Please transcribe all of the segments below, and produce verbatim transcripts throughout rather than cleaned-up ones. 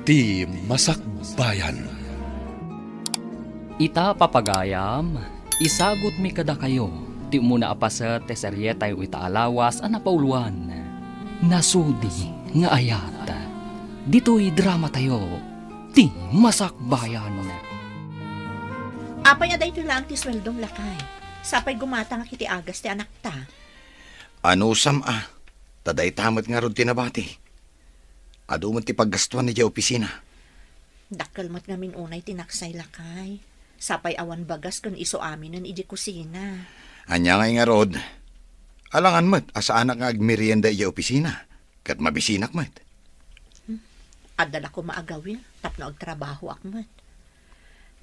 Ti Masakbayan. Ita, papagayam, isagutmi kadakayo ti umuna a paset ti serietayo ita a lawas a napauluan, Nasudi nga Ayat. Ditoy dramatayo, Ti Masakbayan. Apay a daytoy laeng ti sueldom, lakay? Sapay gumatangak iti agas ti anakta. Anusam a, ta dayta met ngarud ti nabati. Adu met ti paggastuan idiay opisina. Dakkel met ngamin unay ti naksay, lakay. Sapay awan bagas ken isu aminen idiay kusina. Ania ngay ngarud? Alangan met a saanak nga agmerienda idiay opisina, ket mabisinak met. Hmm. Adda la koma agawir tapno agtrabahoak met.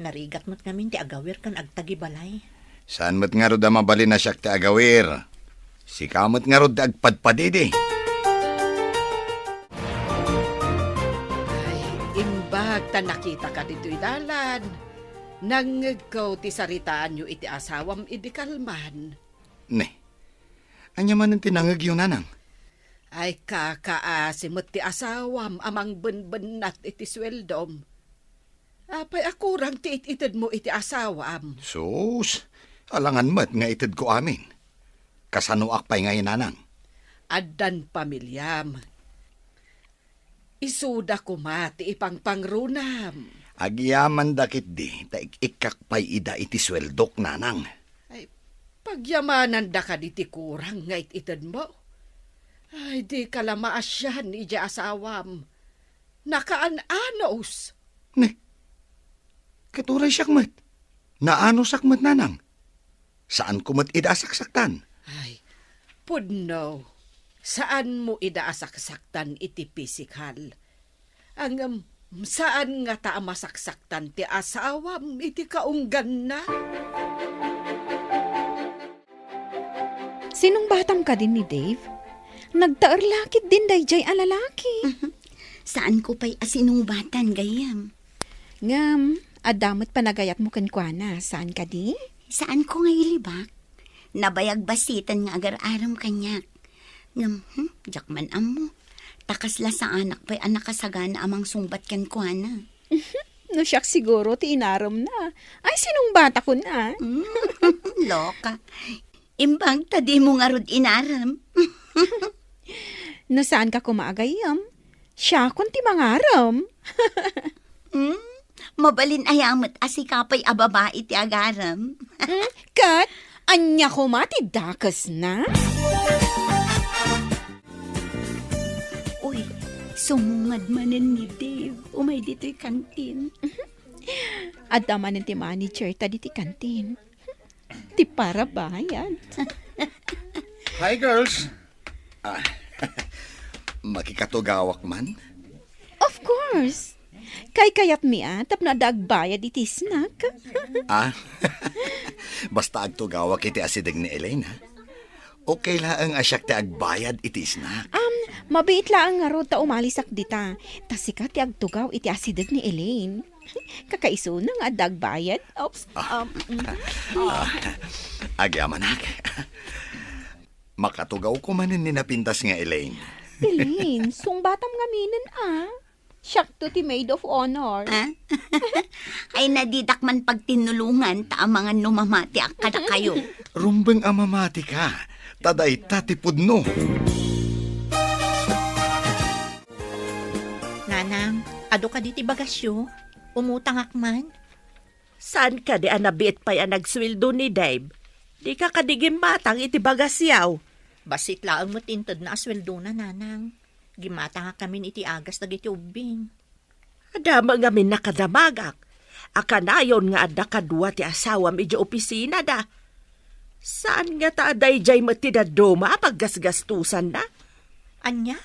Narigat met ngamin ti agawir ken agtagibalay. Saan met ngarud a mabalin a siak ti agawir? Sika met ngarud ti agpadpadidi. Ay, imbag ta nakitaka ditoy dalan. Nangngegko ti saritaanyo iti asawam idi kalman. Ne, ania manen ti nangngegyo, nanang? Ay, kakaasi met ti asawam a mangbenbennat iti sueldom. Apay a kurang ti it-itedmo iti asawam? Sus, alangan met nga itedko amin. Kasanoak pay ngay, nanang? Addan pamiliam. Isuda koma ti ipangpangrunam. Agyamanda ketdi ta ik-ikkak pay ida iti sueldok, nanang. Ay, pagyamananda kadi ti kurang nga it-itedmo? Ay, dika la maasian idiay asawam. Nakaan-anos. Ne, ket uray siak met, naanosak met, nanang. Saanko met ida a saksaktan. Ay, pudno, saanmo ida a saksaktan iti pisikal. Ngem, saan ngata a masaksaktan ti asawam iti kaungganna? Sinungbatam kadi ni Dave? Nagtaer la ketdin daydiay a lalaki. Saanko pay a sinungbatan, gayyem. Ngem, adda met panagayatmo kenkuana, saan kadi? Saanko nga ilibak. Nabayag bassiten nga agar-arem kaniak. Ngem, hmm, diak man ammo. Ta kasla saanak pay a nakasagana a mangsungbat kenkuana. No siak siguro ti inaremna. Ay, sinungbatakon a. Mm, loka. Imbag ta dimo ngarud inarem. No saanka koma a gayyem, siakon ti mangarem. Hmm? Mabalin aya met a sika pay a babai ti agarem? Hmm? Ket ania koma ti dakesna? Uy, sumungad manen ni Dave. Umay ditoy kantin. Adda manen ti manager ta ditoy kantin. Ti parabayad. Hi, girls. Ah, makikatugawak man? Of course. Kaykayatmi a tapno adda agbayad iti snack. Ah, basta agtugawak iti asideg ni Elaine, ha? Okay laeng a siak ti agbayad iti snack. Um, mabiit laeng ngarud ta umalisak dita. Ta sika ti agtugaw iti asideg ni Elaine. Kakaisuna nga adda agbayad. Oops. Ah. Um, mm. Ah, agyamanak. Makatugawko manen ni napintas nga Elaine. Elaine, sungbatam ngaminen a. Siakto ti maid of honor. Ah? Ay, na ditak man pagtinnulongan ta amangan no mamatiak kadakayo. Rumbeng a mamatika, ta dayta ti pudno. Nanang, adu kadi ti bagasyo? Umutangak man. Saan kadi a nabiit pay a nagsueldo ni Dave? Dika kadi gimmatang iti bagasyaw? Bassit laeng met intedna a sueldona, nanang. Gimmatangak ngamin iti agas dagiti ubbing. Adda met ngamin nakadamagak a kanayon nga adda kadua ti asawam idiay opisinada. Saan ngata a daydiay met ti dadduma a paggasgastosanna? Ania?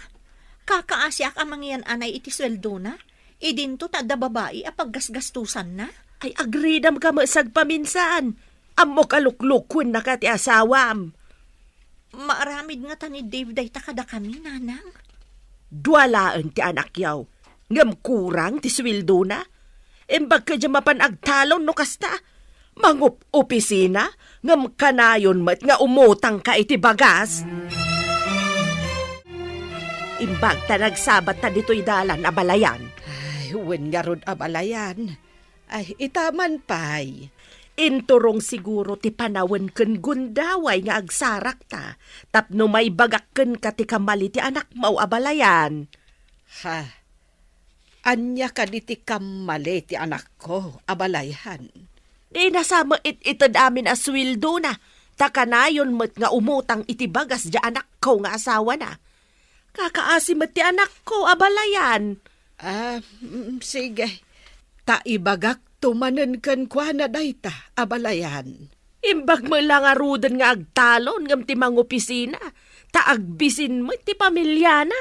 Kakaasiak a mangiyan-anay iti sueldona? Idinto ta adda babai a paggasgastosanna? Ay, agridamka met sagpaminsan. Ammok a luklukuennaka ti asawam. Maaramid ngata ni Dave dayta kadakami, nanang? Dua laeng ti anakyaw, ngem kurang ti sueldona. Imbag kadi a mapan agtalon no kasta. Mangup-opisina, ngem kanayon met nga umutangka iti bagas. Imbag ta nagsabatta ditoy dalan a balayan. Ay, Wen ngarud, abalayan. Ay, ita man pay. Inturong siguro ti panawen ken gundaway nga agsarakta tapno maibagak kenka ti kammali ti anakmo, abalayan. Ha? Ania kadi ti kammali ti anakko, abalayan? Dina sa met it-ited amin a suweldona, ta kanayon met nga umutang iti bagas diay anakko nga asawana. Kakaasi met ti anakko, abalayan. Ah, mm, sige. Ta ibagakto manen kenkuana dayta, abalayan. Imbag met la ngaruden nga agtalon ngem ti mangopisina, ta agbisin met ti pamiliana.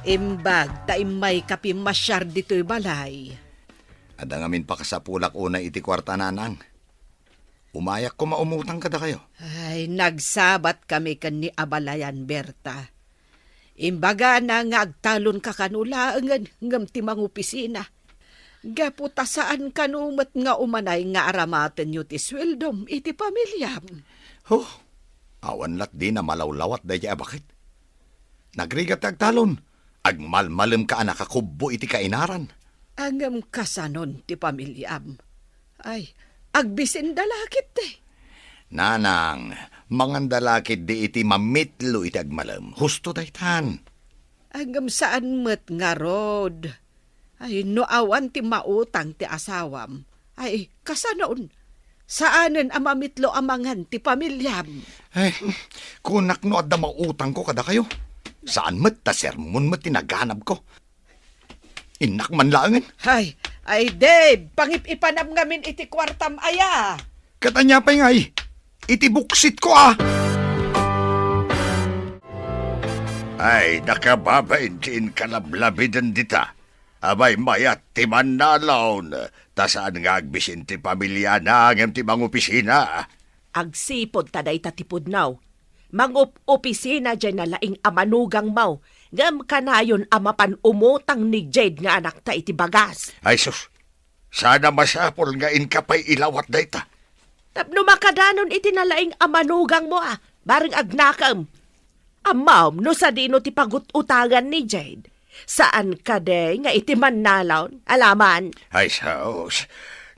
Imbag ta immayka pimmasiar ditoy balay. Adda ngamin pakasapulak unay iti kuarta, nanang. Umayak koma umutang kadakayo. Ay, nagsabat kami ken ni abalayan, Berta. Imbagana nga agtalonka kano laengen ngem ti mangopisina. Gapu ta saan kano met nga umanay nga aramatenyo ti sueldom iti pamiliam. Ho, awan latdi na malawlawat daydiay a baket. Nagrigat ti agtalon, agmalmalemka a nakakubbo iti kainaran. Ngem kasanon ti pamiliam? Ay, agbisinda la ketdi. Nanang, manganda la ketdi iti mamitlo iti agmalem. Husto daytan. Ngem saan met ngarud. Ay, no awan ti mautang ti asawam, ay, kasanon? Saanen a mamitlo a mangan ti pamiliam. Ay, kunak no adda mautangko kadakayo. Saan met ta sermon met ti naganabko. Innak man laengen. Ay, ay, Dave, pangip-ipanam ngamin iti kuartam aya. Ket ania pay ngay? Iti buksitko a! Ay, nakababain ti inkalablabiden dita. Abay, mayat ti mannalon, ta saan nga agbisin ti pamiliana ngem ti mangopisina. Agsipud ta dayta ti pudno. Mangup-opisina diay nalaing a manugangmo, ngem kanayon a mapan umutang ni Jade nga anakta iti bagas. Ay sus, saan a masapul nga inka pay ilawat dayta. Tapno makadanon iti nalaing a manugangmo a, bareng agnakem. Ammom no sadino ti pagut-utangan ni Jade. Saan kadi nga iti mannalon, alaman? Ay sus,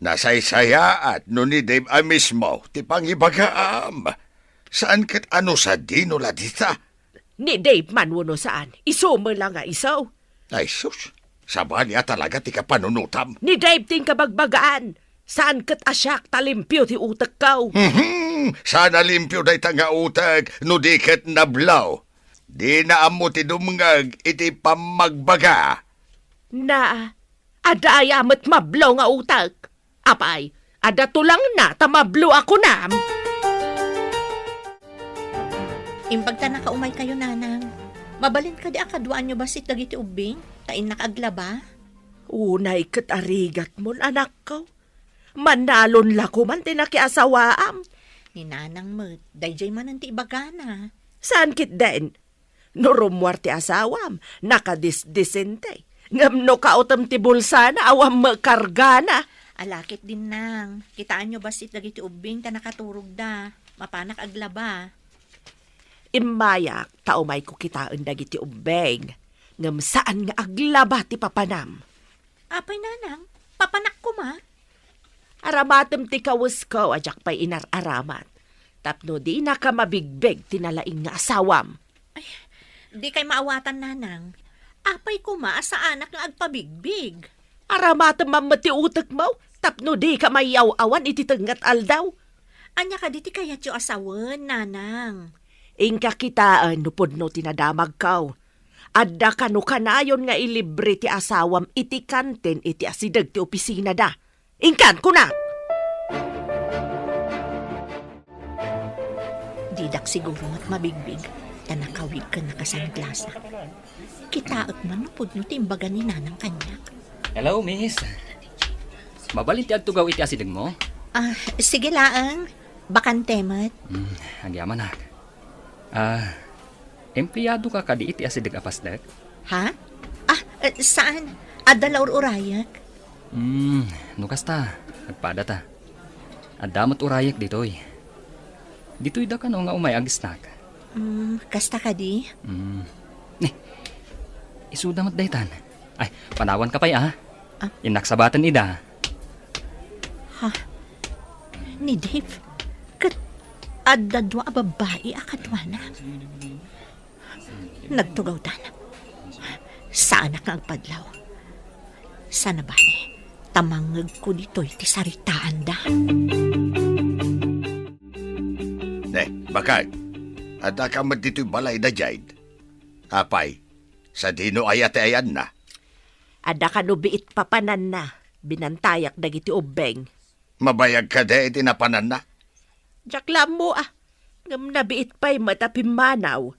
nasaysayaat no ni Dave a mismo ti pangibagaam. Saan ket a no sadino la dita? Ni Dave man wenno saan, isu met la nga isu. Ay sus, sabali a talaga ti kapanunotam. Ni Dave ti inkabagbagaan. Saan ket a siak ta limpio ti utekko. Mhm, saan a limpio dayta nga utek no di ket nablo. Dina ammo ti dumngeg iti pammagbaga. Na, adda aya met mablo nga utek? Apay, adda tulangna ta mablo a kunam? Imbag ta nakaumaykayo, nanang. Mabalin kadi a kaduaanyo bassit dagiti ubbing, ta innak aglaba? Unay ket arigatmon, anakko. Mannalon la koman ti nakiasawaam. Ni nanang met, daydiay manen ti ibagana. Saan ketdin? No rummuar ti asawam, nakadisdisente. Ngem no kaotem ti bulsana, awan met kargana. Ala ketdin, nang. Kitaenyo bassit dagiti ubbing ta nakaturogda. Mapanak aglaba. Immayak ta umayko kitaen dagiti ubbing. Ngem saan nga aglaba ti papanam. Apay, nanang, papanak koma? Aramatem ti kawesko a diak pay inar-aramat. Tapno dinaka mabigbig ti nalaing nga asawam. Ay, dikay maawatan, nanang. Apay koma a saanak nga agpabigbig? Aramatem man met ti utekmo, tapno dika mayaw-awan iti tengnga a aldaw. Ania kadi ti kayatyo a sawen, nanang? Inka kitaen no pudno ti nadamagko. Adda kano kanayon nga ilibre ti asawam iti kantin iti asideg ti opisinada. Inkan, kunak! Didak siguro met mabigbig, ta nakawig ken nakasangklasak. Kitaek man no pudno ti imbaga ni nanang kaniak. Hello, miss. Mabalin ti agtugaw iti asidegmo? Ah, sige laeng. Bakante met. Hmm, agyamanak. Ah, empleyado ka kadi iti asideg a pasdek? Ha? Ah, eh, saan? Adda la ur-urayek. Hmm, no kasta, agpada ta. Adda met urayek ditoy. Ditoy da kano nga umay agisnak. Hmm, kasta kadi? Hmm. Ni, Suda met daytan. Ay, panawanka pay, a. Ah? Innak sabaten ida. Ha? Ni Dave? Ket adda dua a babbai a kaduana? Nagtugawdan. Saanak nga agpadlaw. Sana bale, ta mangngegko ditoy ti saritaanda. Ne, bakay, addaka met ditoy balay da Jade? Apay, sadino aya ti ayanna? Adda kano biit papananna, binantayak dagiti ubbeng. Mabayag kadi iti napananna? Diak la ammo, a. Ngem nabiit pay met a pimmanaw.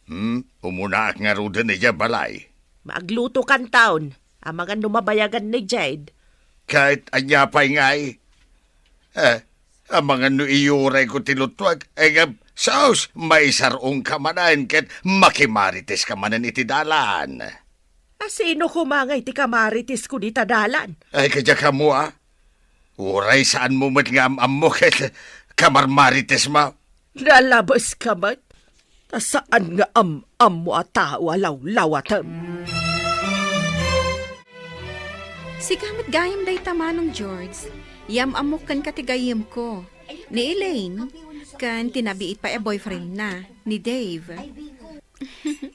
Hmm, umunaak ngaruden idiay balay. Maaglutokanton, amangan no mabayagan ni Jade. Ket ania pay ngay? Eh, amangan no iyurayko ti luttuak, eh, ngem, sus, maisar-ongka manen ket makimariteska manen iti dalan. A, sino koma ngay ti kamaritesko dita dalan? Ay, kadiak ammo, a. Uray saanmo met nga am-ammo ket kamarmaritesmo. Nalabeska met. Ta saan nga am-ammo a tao a lawlawatem. Sika met gayam dayta, Manong George. Yam-ammok kenka ti gayyemko. Ni Elaine, ken ti nabiit pay a boyfriendna, ni Dave.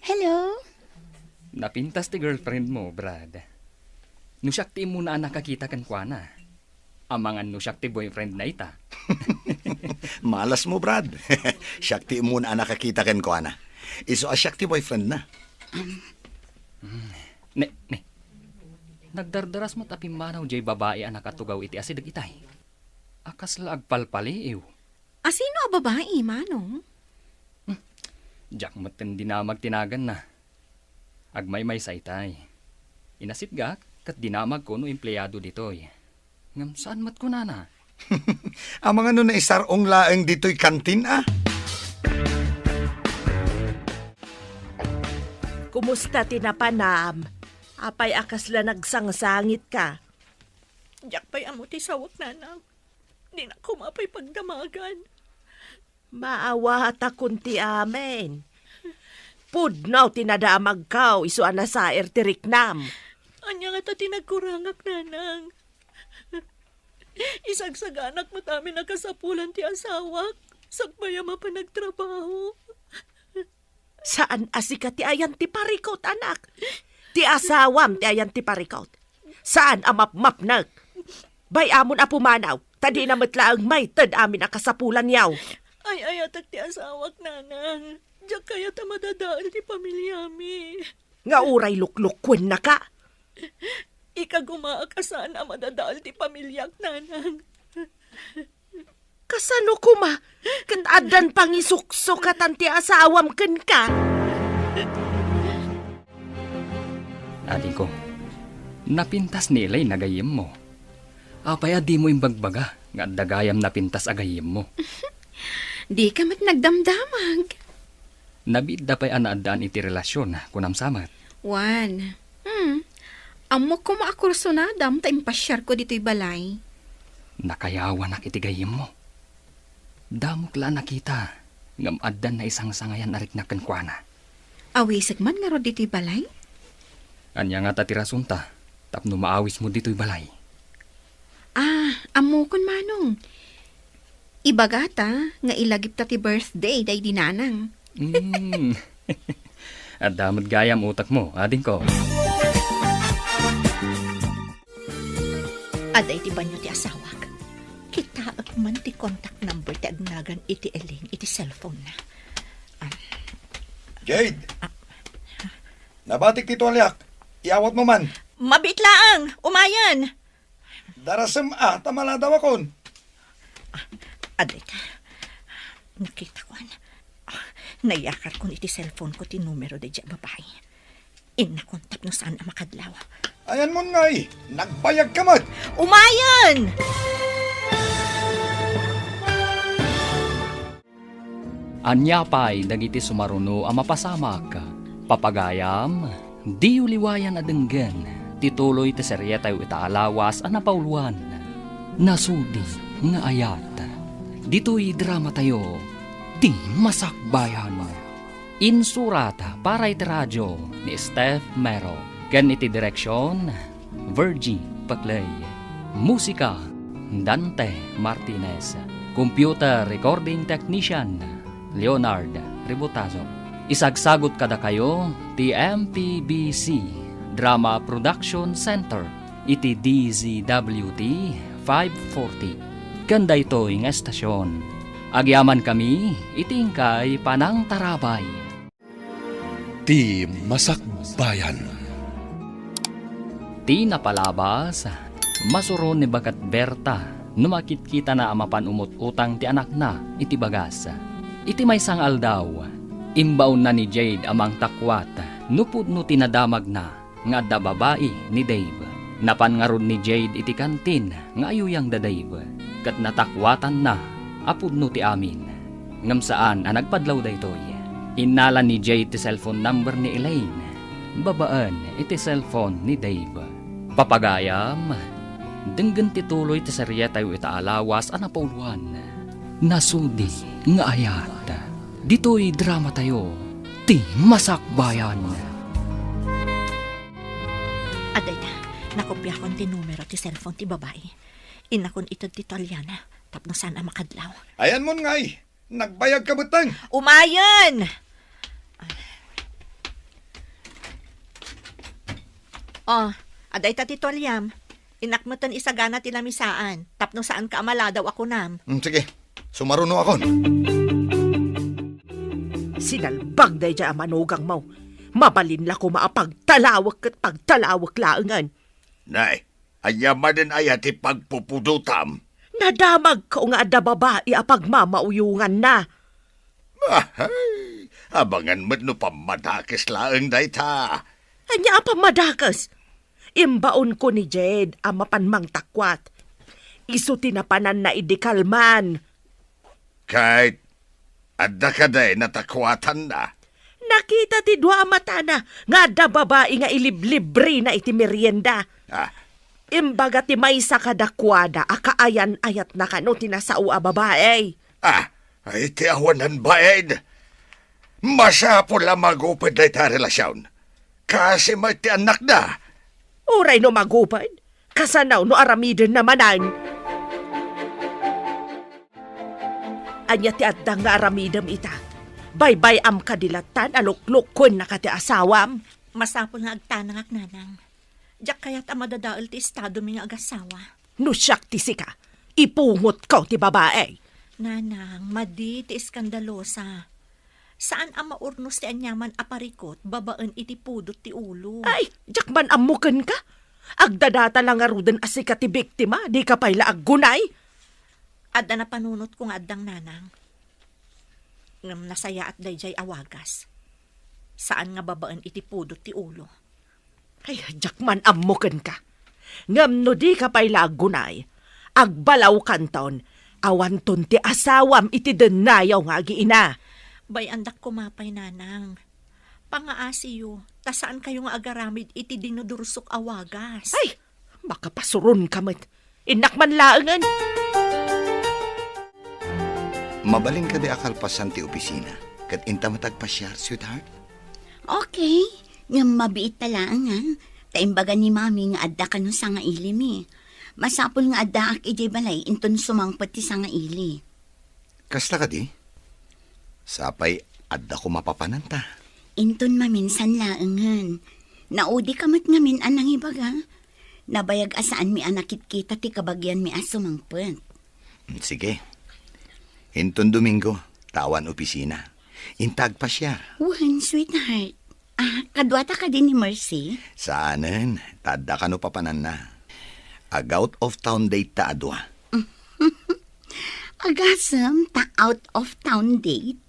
Hello? Napintas ti girlfriend mo, Brad. No siak ti immuna a nakakita kenkuana, amangan no siak ti boyfriend na ita. Malasmo, Brad. Siak ti immuna a nakakita kenkuana. Isu a siak ti boyfriend na. Ne, ne. Nagdardaras met a pimmanaw jay babai a nakatugaw iti asideg itay. A kasla agpalpaliiw. A sino a babai, Manong? Hmm. Diak met dinamag ti naganna. Agmaymaysa itay. Inasitgak ket dinamagko no empleado ditoy. Ngem saan met kunana? Amangan no naisar-ong laeng ditoy kantin, a? Kumusta ti napanam? Apay a kasla nagsangsangitka? Diak pay ammo ti sawak, Nanang. Dinak koma pay pagdamagan. Maawatakon ti amin. Pudno ti nadamagko isu a nasair ti riknam. Ania ngata ti nagkurangak, Nanang? Isagsaganak met amin a kasapulan ti asawak, sakbay a mapan agtrabaho. Saan a sika ti ayan ti parikut, anak. Ti asawam ti ayan ti parikut. Saan a mapmapnek. Bay-amon a pumanaw, ta dina met laeng maited amin a kasapulanyo. Ay-ayatek ti asawak, Nanang. Diak kayat a madadael ti pamiliami. Nga uray luklukkuennaka. Ikagumaak a saan a madadael ti pamiliak, Nanang. Kasano koma ket addan pangisuksukatan ti asawam kenka? Adingko, napintas ni Elaine a gayyemmo. Apay a dimo imbagbaga nga adda gayam napintas a gayyemmo? Dika met nagdamdamag. Nabiitda pay a naaddaan iti relasion, kunam sa met. Wen. Hmm. Ammok koma a kursunadam ta impasiarko ditoy balay. Nakayawanak iti gayyemmo. Damok la a nakita, ngem addan naisangsangayan a riknak kenkuana. Awisek man ngarud ditoy balay? Ania ngata ti rasonta tapno maawismo ditoy balay? Ah, ammokon, Manong. Ibagata nga ilagipta ti birthday daydi nanang. Hmm. Adda met gayam utekmo, adingko. Adda iti banio ti asawak. Kitaek man ti contact number ti agnagan iti Elaine iti cellphone na. Ah. Jade! Ah. Nabatik ti tualiak. Iawatmo man. Mabiit laeng. Umayen. Darasem a, ta maladawakon. Ah, adda ita. Nakitakoan. Ah, nayakarkon iti cellphone ko ti numero daydiay a babai. Innakon tapno saan a makadlaw. Ayanmon ngay, nagbayagka met. Umayen! Ania pay dagiti sumaruno a mapasamak? Papagayam, diyo liwayan a denggen ti tuloy ti serietayo ita a lawas a napauluan, Nasudi nga Ayat. Ditoy dramatayo, Ti Masakbayan. Insurat para iti radio, ni Steph Mero, ken iti direksion, Virgie Paclay. Musika, Dante Martinez. Computer recording technician, Leonard Ributazo. Isagsagut kadakayo ti M P B C Drama Production Center iti D Z W T five forty. Ken daytoy nga estasion, agyamankami iti inkay panangtarabay. Ti Masakbayan. Ti napalabas, masuron ni Bagat Berta no makitkitana a mapan umut-utang ti anakna iti bagas. Iti maysa nga aldaw, imbaonna ni Jade a mangtakwat no pudno ti nadamagna nga adda babai ni Dave. Napan ngarud ni Jade iti kantin nga ayuyang da Dave, ket natakwatanna a pudno ti amin. Ngem saan a nagpadlaw daytoy. Innala ni Jade ti cellphone number ni Elaine babaen iti cellphone ni Dave. Papagayam, denggen ti tuloy ti serietayo ita a lawas a napauluan. Nasudi nga ayat. Ditoy dramatayo, Ti Masakbayan. Adda ita, nakopiakon ti numero ti cellphone ti babai. Innakon ited ti tualiana tapno saan a makadlaw. Ayanmon ngay, nagbayag ka metten. Umayen! Oh, adda ita ti tualiam. Innak metten isagana ti lamisaan tapno saanka a maladaw a kunam. Mm, sige, sumarunoakon. Sinalbag daydiay a manugangmo. Mabalin la koma a pagtalawek ket pagtalawek laengen. Nay, ania manen aya ti pagpupudotam? Nadamagko nga adda babai a pagmamauyonganna. Ahay, abangan met no pammadakes laeng dayta. Ania a pammadakes? Imbaonko ni Jade a mapan mangtakwat. Isu ti napananna idi kalman. Ket adda kadi natakwatanna? Nakita ti dua a matana nga adda babai nga iliblibrina iti merienda. Ah. Imbaga ti maysa kadakuada a kaayan-ayatna kano ti nasao a babai. Ah, ay ti awanan bain. Masapul a maguped dayta a relasion. Kasi met ti annakda. Uray no maguped, kasano no aramidenna manen? Ania ti adda nga aramidem ita? Baybay-am kadi lattan a luklukkuennaka ti asawam? Masapul nga agtanangak, Nanang. Diak kayat a madadael ti estadomi nga agasawa. No siak ti sika, ipungotko ti babai. Nanang, madi ti eskandalosa. Saan a maurnos ti aniaman a parikut babaen iti pudot ti ulo. Ay, diak man ammo kenka. Agdadata la ngaruden a sika ti biktima, dika pay la aggunay. Adda napanunotko nga addang, Nanang. Ngem nasayaat daydiay a wagas. Saan nga babaen iti pudot ti ulo. Ay, diak man ammo kenka. Ngem no dika pay la aggunay, agbalawkanton, awanton ti asawam iti dennayaw nga agiina. Bay-andak koma pay, Nanang. Pangaasiyo, ta saankayo nga agaramid iti dinudursok a wagas. Ay, makapasuronka met. Innak man laengen. Mabalin kadi a kalpasan ti opisina, ket inta met agpasiar, sweetheart? Okay, ngem mabiit ta laengen, ta imbaga ni Mami nga adda kano sangailimi. Masapul nga addaak idiay balay inton sumangpet ti sangaili. Kasta kadi? Sapay adda koma papananta. Inton maminsan laengen. Naudika met ngamin a nangibaga. Nabayag a saanmi a nakitkita ti kabagianmi a sumangpet. Mm, sige. Inton Domingo, ta awan opisina. Inta agpasiar. Wen, sweetheart. Ah, kaduata kadi ni Mercy? Saanen, ta adda kano papananna. Ag-out of town date ta a dua. Agasem ta out of town date?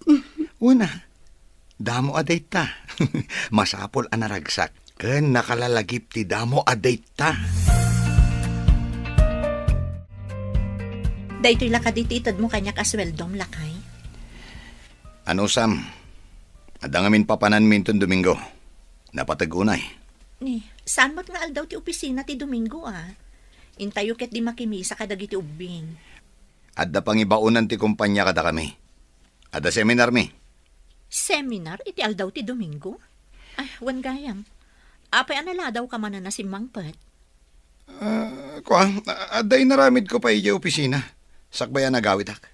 Una, damo a date ta. Masapul a naragsak ken nakalalagip ti damo a date ta. Daytoy la kadi ti itedmo kaniak a sueldom, lakay? Anusam, adda ngamin papananmi inton Domingo. Napateg unay. Ni, saan met nga aldaw ti opisina ti Domingo, a? Intayo ket di makimisa kadagiti ubbing. Adda pangibaonan ti kompania kadakami. Adda seminarmi. Seminar iti aldaw ti Domingo? Ay, wen gayam. Apay a naladawka manen a simmangpet? Ah, kua, a-, adda inaramidko pay idiay opisina. Sakbay a nagawidak.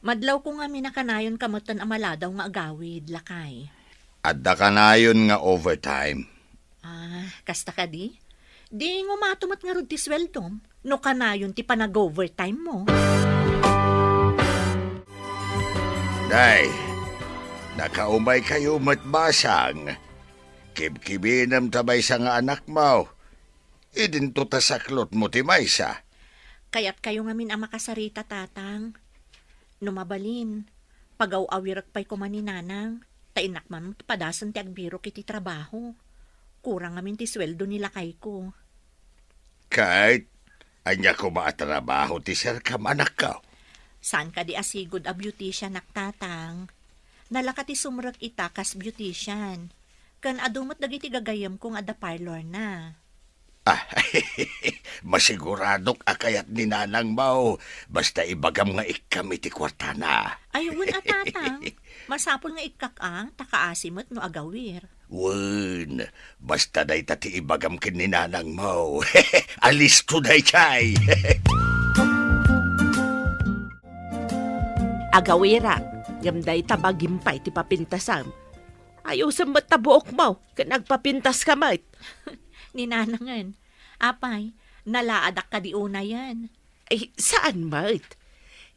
Madlawko ngamin a kanayonka metten a maladaw nga agawid, lakay. Adda kanayon nga overtime. Ah, kasta kadi? Di ngumato met ngarud ti sueldom, no kanayon ti panag-overtime mo. Day, nakaumaykayo met basang. Kibkibinem ta maysa nga anakmo. Idinto ta saklotmo ti maysa. Kayatkayo ngamin a makasarita, Tatang. No mabalin, pagaw-awirek pay koma ni Nanang, ta innak man padasen ti agbirok iti trabaho. Kurang ngamin ti sueldo ni lakayko. Ket, ania koma a trabaho ti serkam, anakko? Saan kadi a sigud a beautician-ak, Tatang? Nalaka ti sumrek ita kas beautician. Ken adu met dagiti gagayyemko nga adda parlorna. Ah, masiguradok a kayat ni nanangmo, basta ibagam nga ikkam iti kuartana. Ay, wen a, Tatang. Masapul nga ikkak a, ta kaasi met no agawir. Wen, basta dayta ti ibagam ken ni nanangmo. Alisto daytay. Agawirak, ngem dayta bagim pay ti papintasam. Ayusem met ta buokmo, ken agpapintaska met. Ni nanangen, apay, nalaadak kadi unayen? Ay, saan met?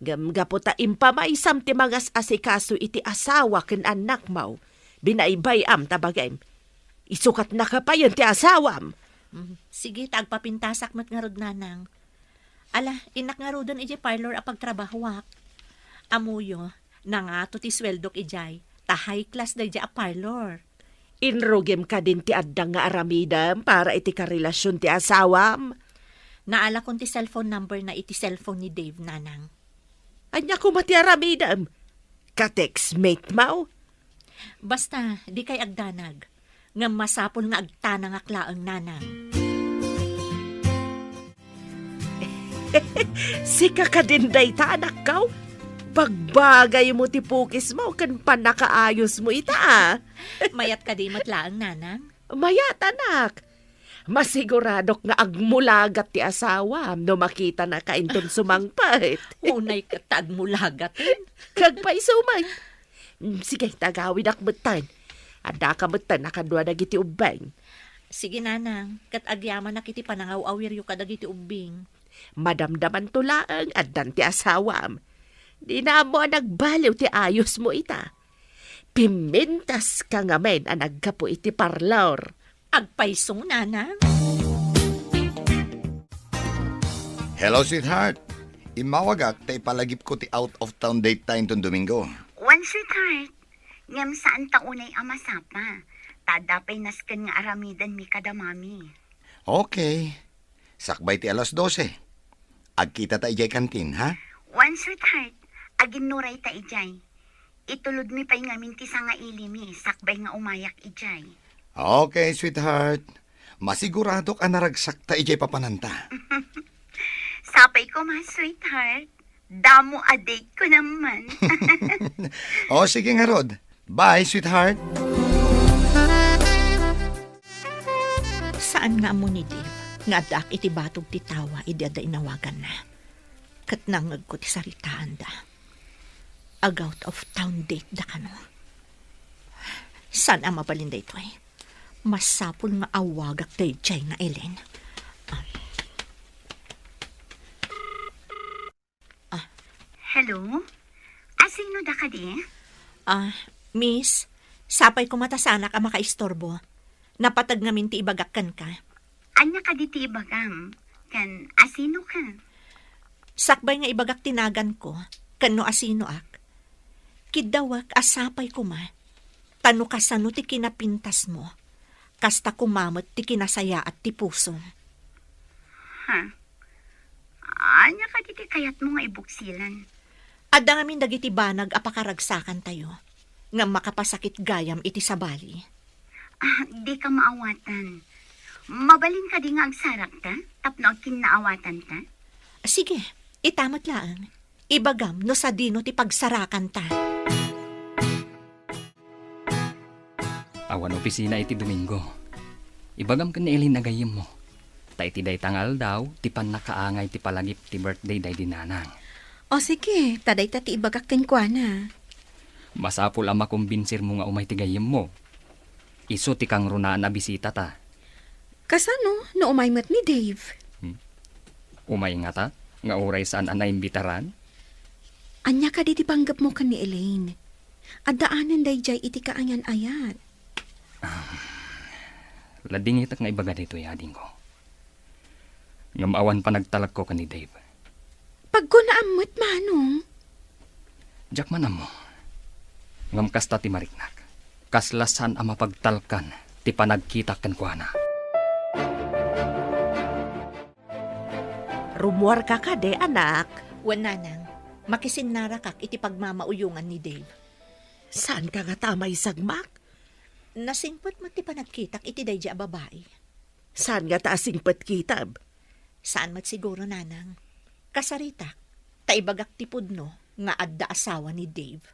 Ngem gapu ta impamaysam ti mangas-asikaso iti asawa ken annakmo, binaybay-am ta bagim. Isukatnaka payen ti asawam. Mm, sige, ta agpapintasak met ngarud, Nanang. Ala, innak ngaruden idiay parlor a pagtrabahoak. Ammoyo, nangato ti sueldok idiay, ta high class daydiay a parlor. Inrugim kadin ti adda nga aramidem para iti karelasion ti asawam? Naalakon ti cellphone number na iti cellphone ni Dave, Nanang. Ania koma ti aramidem? Ka-textmate mo? Basta, dikay agdanag. Ngem masapul nga agtanangak laeng, Nanang. Sika kadin dayta, anakko? Bagbagaymo ti pukismo ken pannakaayosmo ita, a. Mayat kadi met laeng, Nanang? Mayat, anak. Masiguradok nga agmulagat ti asawam no makitanaka inton sumangpet. Unay ket ta agmulagat. Kagpayso met. Mm, sige, ta agawidak metten. Addaka metten a kadua dagiti ubbing. Sige, Nanang, ket agyamanak iti panangaw-awiryo kadagiti ubbing. Madamdamanto laeng addan ti asawam. Dina ammo a nagbaliw ti ayosmo ita. Pimintaska ngamin a naggapu iti parlor. Agpayso, Nanang. Hello, sweetheart. Immawagak ta ipalagipko ti out of town date ta inton Domingo. Wen, sweetheart. Ngem saan ta unay a masapa. Ta adda pay nasken nga aramidenmi kada mami. Okay. Sakbay ti alas dose. Agkita ta idiay kantin, ha? Wen, sweetheart. Aginnuray ta idiay. Itulodmi pay ngamin ti sangailimi sakbay nga umayak idiay. Okay, sweetheart. Masiguradok a naragsak ta idiay papananta. Sapay koma, sweetheart. Damo a date ko naman. O, sige ngarud. Bye, sweetheart. Saan nga ammo ni Dave nga addaak iti batog ti tawa idi adda inawaganna. Ket nangngegko ti saritaanda. Ag-out of town date da kano. Saan a mabalin daytoy? Masapul nga awagak daydiay nga Ellen. Ah. Ah. Hello? Asino da kadi? Ah, miss, sapay koma ta saanak a makaistorbo. Napateg ngamin ti ibagak kenka. Ania kadi ti ibagam? Ken asino ka? Sakbay nga ibagak ti naganko, ken no asinoak, kiddawek a sapay koma, ta no kasano ti kinapintasmo, kasta koma met ti kinasayaat ti pusom. Ha? Ania kadi ti kayatmo nga ibuksilan? Adda ngamin dagiti banag a pakaragsakantayo, ngem makapasakit gayam iti sabali. Ah, dika maawatan. Mabalin kadi nga agsarakta tapno agkinnaawatanta? Sige, ita met laeng. Ibagam no sadino ti pagsarakanta. Awan opisina iti Domingo. Ibagam ken ni Elaine a gayyemmo. Ta iti dayta nga aldaw, ti pannakaangay ti palagip ti birthday daydi nanang. O sige, ta dayta ti ibagak kenkuana. Masapul a makombinsirmo nga umay ti gayyemmo. Isu ti kangrunaan a bisitata. Kasano no umay met ni Dave? Hmm? Umay ngata, nga uray saan a naimbitaran? Ania kadi ti panggepmo ken ni Elaine? Addaanen daydiay iti kaayan-ayat. Ah, ladingitek nga ibaga daytoy, adingko. Ngem awan panagtalekko ken ni Dave. Pagkunaam met, Manong. Diak man ammo. Ngem kasta ti mariknak. Kasla saan a mapagtalkan ti panagkitak kenkuana. Rummuarka kadi, anak? Wen, nanang. Makisinnarakak iti pagmamauyongan ni Dave. Saanka ngata a maisagmak? Nasingpet met ti panagkitak iti daydi a babai. Saan ngata a singpet kitab? Saan met siguro, nanang. Kasaritak, ta ibagak ti pudno nga adda asawa ni Dave.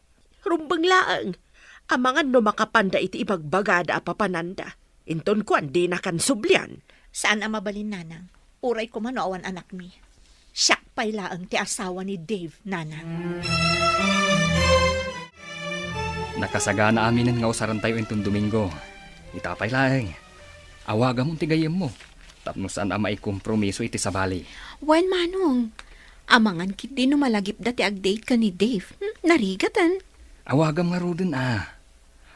Rumbeng laeng, amangan no makapanda iti ibagbagada a papananda. Inton kuan, dinakan sublian. Saan a mabalin, nanang. Uray koma no awan anakmi. Siak pay laeng ti asawa ni Dave, nanang. Nakasagana aminen nga usarentayo inton Domingo. Ita pay laeng, awagamon ti gayyemmo tapno saan a maikompromiso iti sabali. Wen, Manong. Amangan ketdi no malagipda ti agdate ken ni Dave. Hmm, narigaten. Awagam ngaruden a.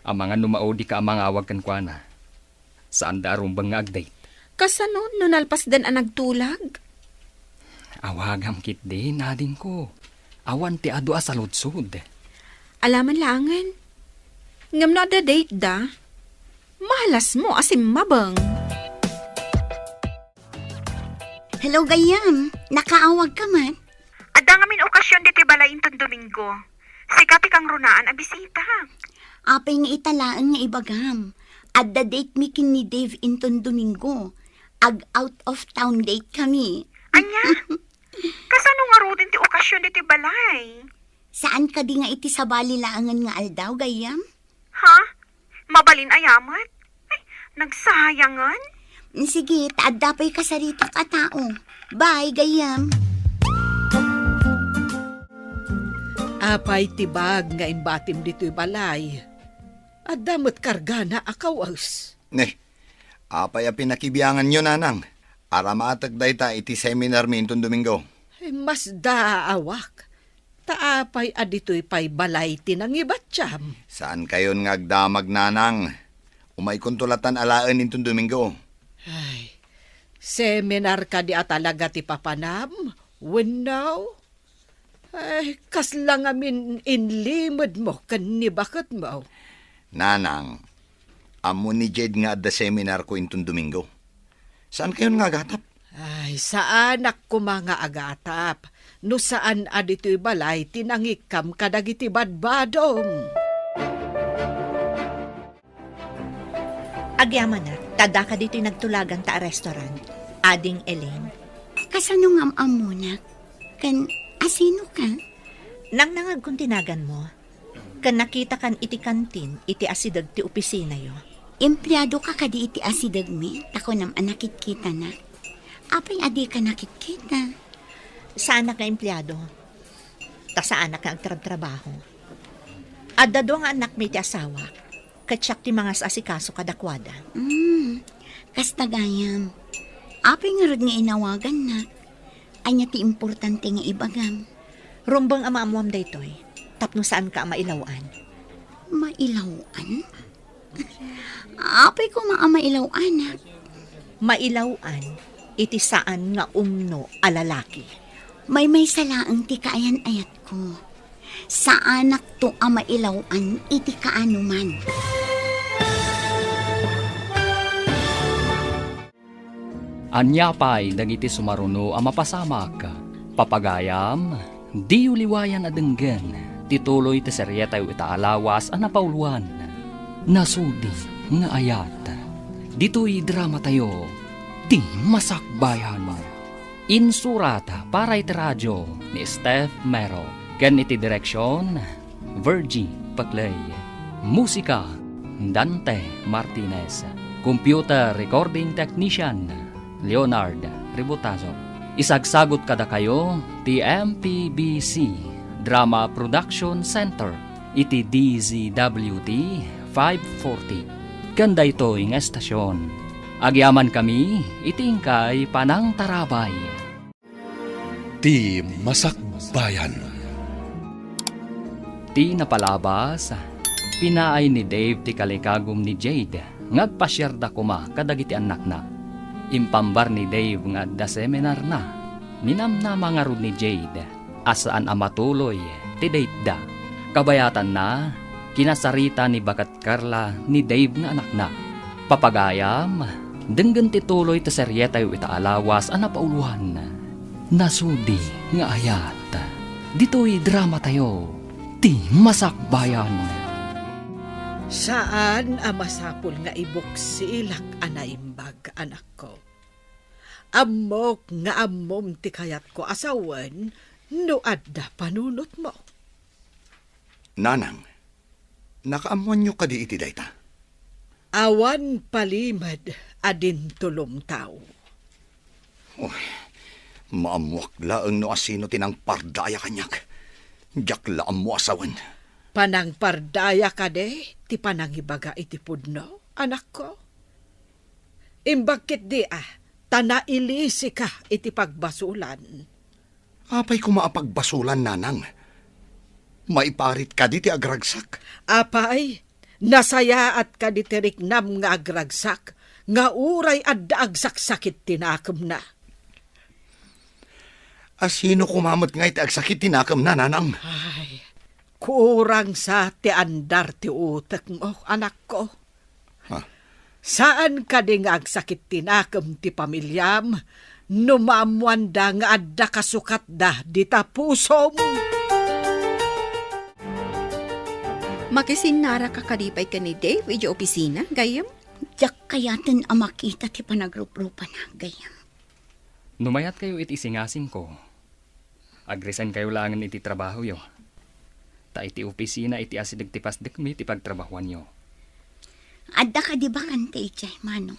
Amangan no maudika a mangawag kenkuana. Saanda a rumbeng nga agdate. Kasano no nalpasdan a nagtulag? Awagam ketdi, adingko. Awan ti adu a saludsod. Alaman laengen. Ngem no adda date da, mahalasmo a simmabeng. Hello, gayyem. Nakaawagka man? Adda ngamin okasyon ditoy balay inton Domingo. Sika ti kangrunaan a bisita. Apay nga ita laeng nga ibagam. Adda date mi ken ni Dave inton Domingo. Ag-out of town date kami. Ania? Kasano ngaruden ti okasyon ditoy balay? Saan kadi nga iti sabali laengen nga aldaw, gayyem? Ha? Mabalin aya met? Ay, nagsayangan? Sige, ta adda pay kasaritak a tao. Bye, gayyem. Apay ti bag nga imbatim ditoy balay? Adda met kargana a kawes. Ne, apay a pinakibianganyo, nanang? Aramatek dayta iti seminar mi inton Domingo. Ay, masdaawak. Ta apay a ditoy pay balay ti nangibatiam? Saankayon nga agdamag, nanang. Umaykonto latan alaen inton Domingo. Ay, seminar kadi a talaga ti papanam? Wenno? Ay, kasla ngamin inlimedmo ken ni baketmo. Nanang, ammo ni Jed nga adda seminarko inton Domingo. Saankayon nga agatap? Ay, saanak koma nga agatap. No saan a ditoy balay ti nangikkam kadagiti badbadom. Agyamanak, ta daka ditoy nagtulaganta a restaurant, Ading Elaine. Kasano nga am-ammonak? Ken asino ka? Nangnangagkon ti naganmo, ken nakitakan iti kantin iti asideg ti opisinayo. Empleado ka kadi iti asidegmi, ta kunam a nakitkitanak. Apay a dika nakitkita? Saanak nga empleado, ta saanak nga agtrabtrabaho. Adda dua nga annakmi iti asawak, ket siak ti mangas-asikaso kadakuada. Mm, kasta gayam. Apay ngarud nga inawagannak? Ania ti importante nga ibagam? Rumbeng a maammoam daytoy, tapno saanka a mailaw-an. Mailaw-an? Apay koma a mailaw-anak? Mailaw-an iti saan nga umno a lalaki. Maymaysa laeng ti kaayan-ayatko. Saanakto a mailaw-an iti kaanoman. Ania pay dagiti sumaruno a mapasamak? Papagayam, diyo liwayan a denggen ti tuloy ti serietayo ita a lawas a napauluan, Nasudi nga Ayat. Ditoy dramatayo, Ti Masakbayan. Insurat para iti radio ni Steph Mero ken iti direksion, Virgie Paclay. Musika, Dante Martinez. Computer Recording Technician, Leonard Ributazo. Isagsagut kadakayo ti M P B C Drama Production Center iti D Z W T five forty. Ken daytoy nga estasion, agyamankami iti inkay panangtarabay. Ti Masakbayan. Ti napalabas, pinaay ni Dave ti kalikagum ni Jade nga agpasiarda koma kadagiti annakna. Impambar ni Dave nga adda seminarna. Ninamnama ngarud ni Jade a saan a matuloy ti dateda. Kabayatanna, kinasarita ni Baket Carla ni Dave nga anakna. Papagayam, denggen ti tuloy ti serietayo ita a lawas a napauluan, Nasudi nga Ayat. Ditoy dramatayo, Ti Masakbayan. Saan a masapul nga ibuksilak a naimbag, anakko. Ammok nga ammom ti kayatko a sawen no adda panunotmo. Nanang, nakaammoanyo kadi iti dayta? Awan palimed a dintulom tao. Oy, maammoak laeng no asino ti nangpardaya kaniak. Diak la ammo a sawen. Panangpardaya kadi ti panangibaga iti pudno, anakko? Imbag ketdi a, ta nailisika iti pagbasolan. Apay koma a pagbasolan, nanang? Maiparit kadi ti agragsak? Apay, nasayaat kadi ti riknam nga agragsak, nga uray adda agsaksakit ti nakemna? Asino koma met ngay ti agsakit ti nakemna, nanang? Ay, kurang sa ti andar ti utekmo, anakko. Ha? Saan kadi nga agsakit ti nakem ti pamiliam no maammoanda nga adda kasukatda dita pusom? Makisinnaraka kadi pay ken ni Dave idiay opisina, gayyem? Diak kayaten a makita ti panagruprupana, gayyem. No mayatkayo iti isingasingko, agresign kayo laengen iti trabahoyo. Ta iti opisina iti asideg ti pasdekmi ti pagtrabahoanyo. Adda kadi bakante idiay, Manong?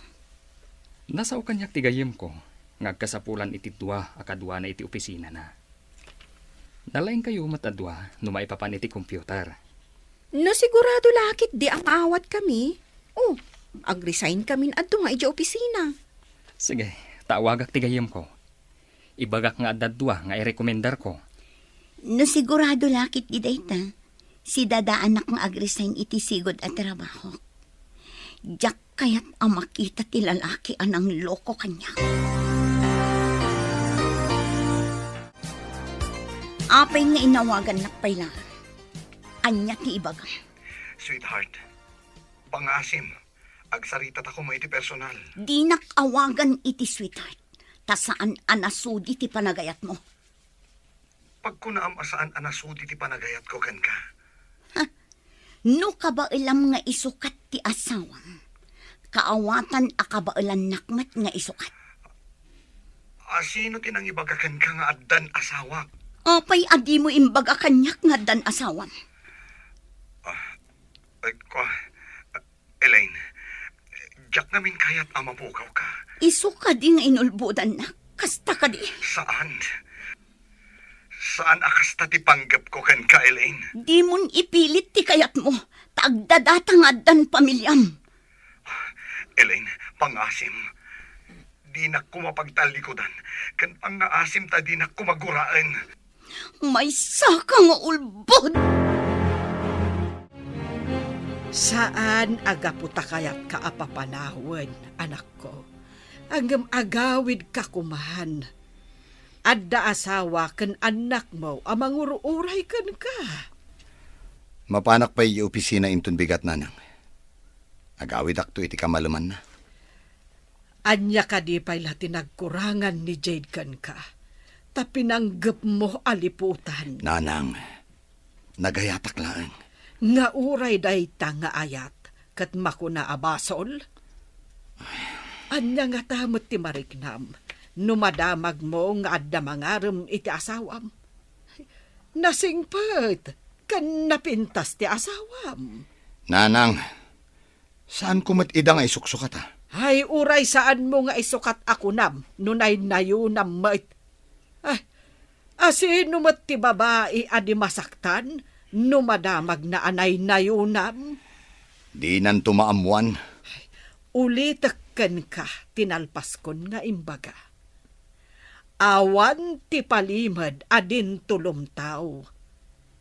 Nasao kaniak ti gayyemko nga agkasapulan iti dua a kaduana iti opisinana. Nalaingkayo met a dua no maipapan iti computer. No sigurado la ketdi a maawatkami, o, agresign kamin adu nga idiay opisina. Sige, ta awagak ti gayyemko. Ibagak nga adda dua nga irekomendarko. No sigurado la ketdi dayta, sidadaanak nga agresign iti sigud a trabahok. Diak kayat a makita ti lalaki a nangloko kaniak. Apay nga inawagannak pay la? Ania ti ibagam? Sweetheart, pangaasim, agsarita ta koma iti personal. Dinak awagan iti sweetheart, ta saan a nasudi ti panagayatmo. Pagkunaam a saan a nasudi ti panagayatko kenka. Ha? No kabaelam nga isukat ti asawam, kaawatan a kabaelannak met nga isukat. Asino ti nangibaga kenka nga addan asawak? Apay a dimo imbaga kaniak nga addan asawam? Ah, ay, kua-, Elaine, diak ngamin kayat a mapukawka. Isu kadi nga inulbodannak? Kasta kadi? Saan. Saan a kasta ti panggepko kenka, Elaine. Dimon ipilit ti kayatmo, ta agdadata nga addan pamiliam. Elaine, pangaasim. Dinak koma pagtallikudan, ken pangaasim ta dinak koma guraen. Maysaka nga ulbod! Saan a gapu ta kayatka a papanawen, anakko, ngem agawidka koman. Adda asawa ken annakmo a mangur-uray kenka. Mapanak pay idiay opisina inton bigat, nanang. Agawidakto iti kamalemanna. Ania kadi pay la ti nagkurangan ni Jade kenka, ta pinanggepmo a liputan? Nanang, nagayatak laeng. Nga uray dayta nga ayat ket makuna a basol? Ania ngata met ti mariknam no madamagmo nga adda mangarem iti asawam? Nasingpet ken napintas ti asawam. Nanang, Saanko met ida nga isuksukata? Ay, uray saanmo nga isukat a kunam no naynayonam met. Ay, asino met ti babai a di masaktan no madamagna a naynayonam? Dinanto maammuan. Ulitek kenka ti nalpaskon nga imbaga. Awan ti palimed a dinto lumtaw.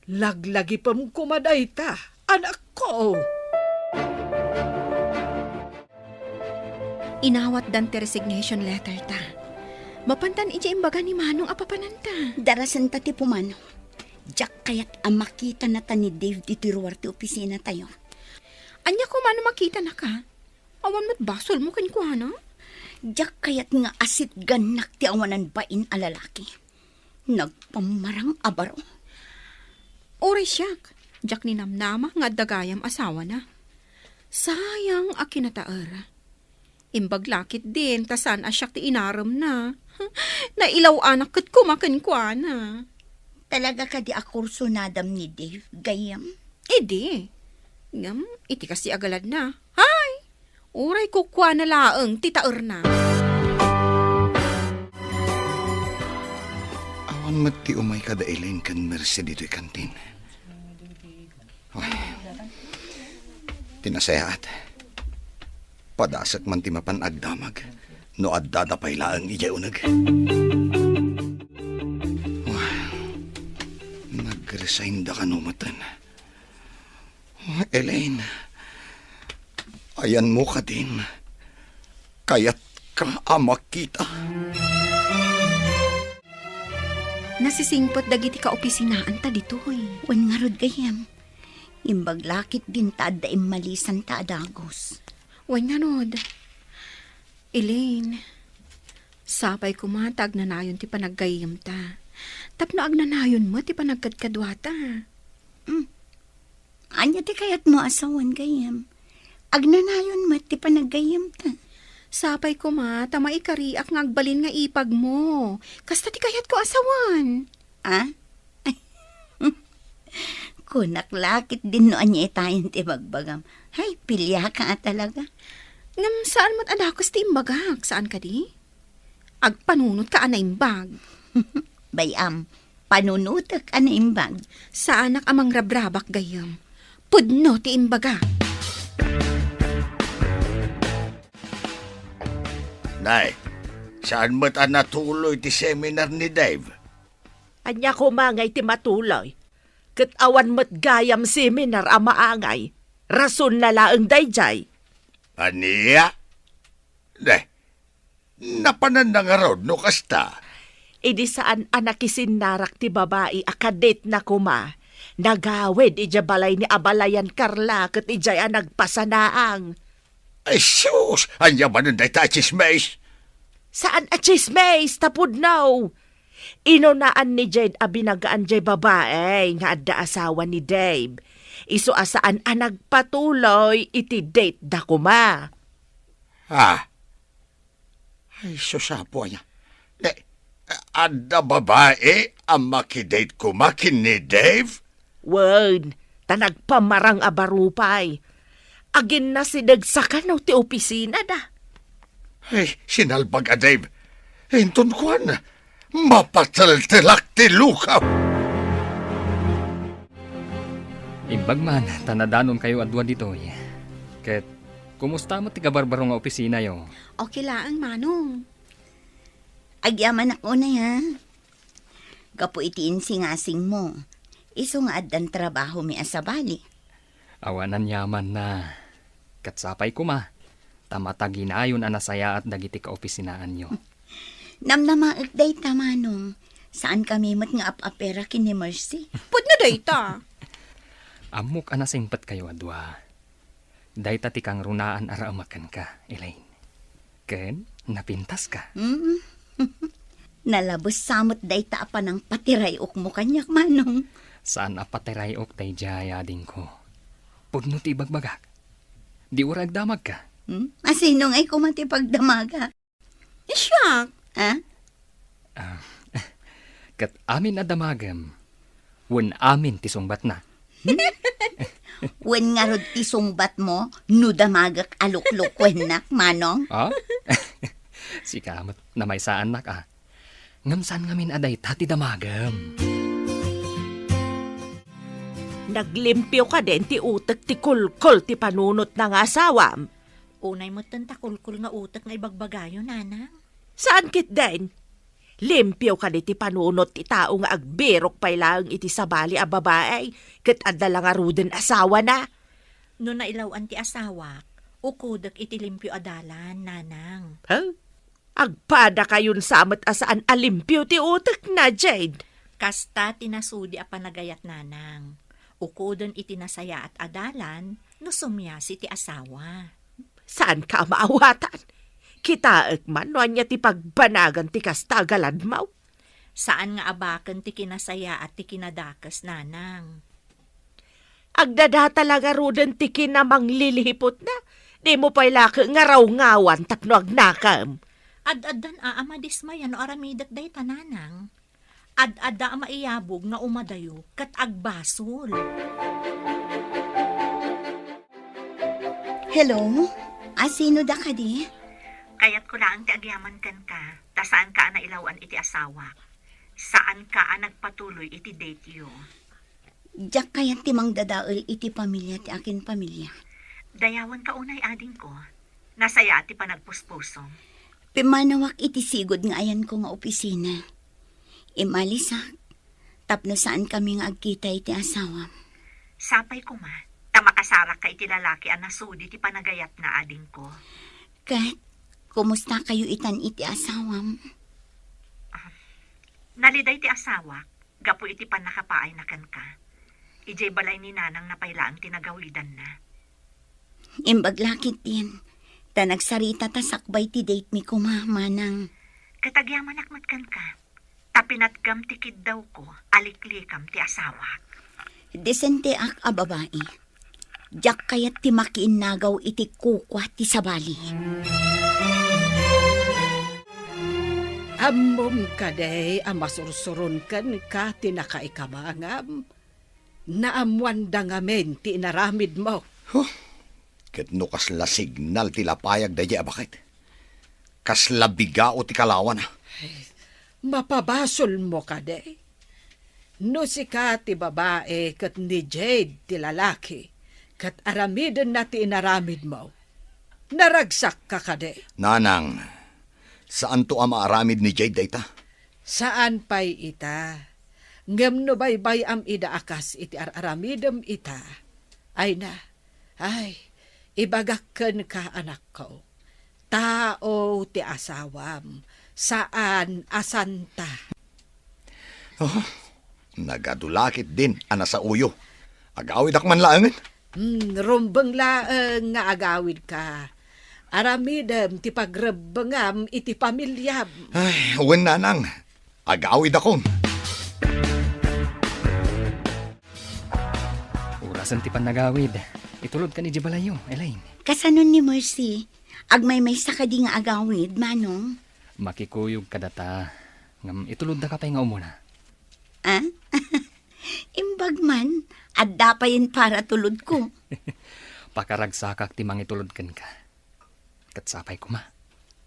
Laglagipem koma dayta, anakko. Inawatdan ti resignation letter ta. Mapantan idiay imbaga ni Manong a papananta. Darasenta ti pumanaw. Diak kayat a makitanata ni Dave ditoy ruar ti opisinatayo. Ania koma no makitanaka? Awan met basolmo kenkuana? Diak kayat nga asitgannak ti awanan bain a lalaki. Nagpammarang a baro. Uray siak, diak ninamnama nga adda gayam asawana. Sayang a kinataer. Imbag la ketdin ta saan a siak ti inaremna. Nailaw-anak ket koma kenkuana. Talaga kadi a kursunadam ni Dave, gayyem? Idi. Ngem, iti kasi a galadna, hay! Uray kukuana laeng ti taerna. Awan met ti umay kada Elaine ken Mercy ditoy kantin. Ay, ti nasayaat. Padasek man ti mapan agdamag no addada pay laeng idiay uneg. Ay, nag-resign da kano meten. Elaine, ayanmo kadin, kayatka a makita. Nasisingpet dagiti kaopisinaanta ditoy. Wen ngarud, gayyem. Imbag la ketdin ta adda immalisanta a dagus. Wen ngarud, Elaine, sapay koma ta agnanayon ti panaggayyemta. Tapno agnanayon met ti panagkadkaduata. Hmm. Ania ti kayatmo a sawen, gayyem? Agnanayon met ti panaggayyemta. Sapay koma ta maikariak nga agbalin nga ipagmo. Kasta ti kayatko a sawen. Ah? Kunak la ketdin no ania itayen ti ibagbagam. Hay, piliaka a talaga. Ngem saan met a dakes ti imbagak, saan kadi? Agpanunotka a naimbag. Bay-am, panunotek a naimbag. Saanak a mangrabrabak gayyem. Pudno ti imbagak. Nay, saan met a natuloy ti seminar ni Dave? Ania koma ngay ti matuloy? Ket awan met gayam seminar a maangay. Rasonna laeng daydiay. Ania? Deh, napananna ngarud no kasta? Idi saan a nakisinnarak ti babai a kadetna koma, nagawid idiay balay ni Abalayan Carla ket idiay a nagpasanaang. Ay, sus! Ania manen dayta a tsismis? Saan a tsismis, ta pudno. Inunaan ni Jade a binagaan jay babai nga adda asawa ni Dave. Isu a saan a nagpatuloy iti date da koma. Ah. Ay, sus, apo, aya. Ne, adda babai a makidate koma ken ni Dave? Wen, ta nagpamarang a baro pay. Aginnasideg sa kano ti opisina da. Ay, sinalbag a Dave. Inton kuan, mapateltelak ti lukaw. Imbag man, ta nadanonkayo a dua ditoy. Ket, kumusta met ti kabarbaro nga opisinayo? Okay laeng, Manong. Agyamanak unay, ha? Gapu iti insingasingmo, isu nga addan trabahomi a sabali. Awan aniamanna. Ket sapay koma, ta mataginayon a nasayaat dagiti kaopisinaanyo. Namnamaek dayta, Manong. Saankami met nga ap-apera ken ni Mercy. Pudno dayta. Ammok a nasingpetkayo a dua. Dayta ti kangrunaan a raemak kenka, Elaine. Ken napintaska. Mm. Nalabes sa met dayta a panangpatiray-okmo kaniak, Manong. Saan a patiray-ok daydiay, adingko. Pudno ti ibagbagak. Di uray agdamagka. Hmm? Asino ngay koma ti pagdamagak? Siak. Ah? Ah, ket amin a damagem, wen amin ti sungbatna. Hmm? Wen ngarud ti sungbatmo no damagek a luklukuennak, Manong? Ah? Sika met namaysaannak, ah. Ngem saan ngamin a dayta ti damagem. Naglimpio kadin ti utek ti kulkol ti panunotna nga asawam? Unay metten ta kulkol nga utek nga ibagbagayo, Nanang. Saan ketdin? Limpio kadi ti panunot ti tao nga agbirok pay laeng iti sabali a babai ket adda la ngaruden asawana. No nailaw-an ti asawak, ukodek iti limpio a dalan, Nanang. Huh? Agpadakayon sa met a saan a limpio ti utekna, Jade. Kasta ti nasudi a panagayat, Nanang. Ukoden iti nasayaat a dalan no sumiasi ti asawa. Saanka a maawatan? Kitaek man no ania ti pagbanagan ti kasta a galadmaw. Saan nga abaken ti kinasayaat ti kinadakes, Nanang. Agdadata la ngaruden ti kinamanglilihiputna. Dimo pay laeng nga rawngawan tapno agnakam. Ad-addan a, a madismaya no aramidek dayta, Nanang. Ad-adda a maiyabog nga umadayo ket agbasol. Hello? A, sino da kadi? Kayatko laeng ti agyaman kenka, ta saanka a nailaw-an iti asawak. Saanka a nagpatuloy iti date-yo. Diak kayat ti mangdadael iti pamilia ti akin pamilia. Dayawanka unay, adingko. Nasayaat ti panagpuspusom. Pimmanawak iti sigud nga ayanko nga opisina. Imalisak tapno saankami nga agkita iti asawam. Sapay koma, ta makasarakka iti lalaki a nasudi ti panagayatna, adingko. Ket, kumustakayo itan iti asawam? Ah, naliday ti asawak gapu iti pannakapaayna kenka. Idiay balay ni Nanangna pay laeng ti nagawidanna. Imbag la ketdin, ta nagsarita ta sakbay ti date mi koma, Manang. Ket agyamanak met kenka, ta pinatgam ti kiddawko a liklikam ti asawak. Desenteak a babai. Diak kayat ti makiinnagaw iti kukua ti sabali. Ammom kadi a masursuron kenka ti nakaikamangam? Naammoanda ngamin ti inaramidmo. Huh? Ket no kasla signal ti lapayag daydiay a baket, kasla bigao ti kalawana. Ay, mapabasolmo kadi? No sika ti babai ket ni Jade ti lalaki, ket aramidenna ti inaramidmo, naragsakka kadi? Nanang, saanto a maaramid ni Jade dayta. Saan pay ita. Ngem no baybay-am ida a kas iti ar-aramidem ita, ay na, ay, ibagak kenka, anakko. Tao ti asawam, saan a santa. Oh, nagadu la ketdin a nasaoyo. Agawidak man laengen. Hmm, rumbeng laeng nga agawidka. Aramidem ti pagrebbengam iti pamiliam. Ay, wen, Nanang. Agawidakon. Orasen ti pannagawid. Itulodkan idiay balayyo, Elaine. Kasanon ni Mercy? Agmaymaysa kadi nga agawid, Manong? Makikuyog kadata. Ngem ituloddaka pay nga umuna. Ah? Imbag man, adda payen para tulodko. Pakaragsakak ti mangitulod kenka. Ket sapay koma,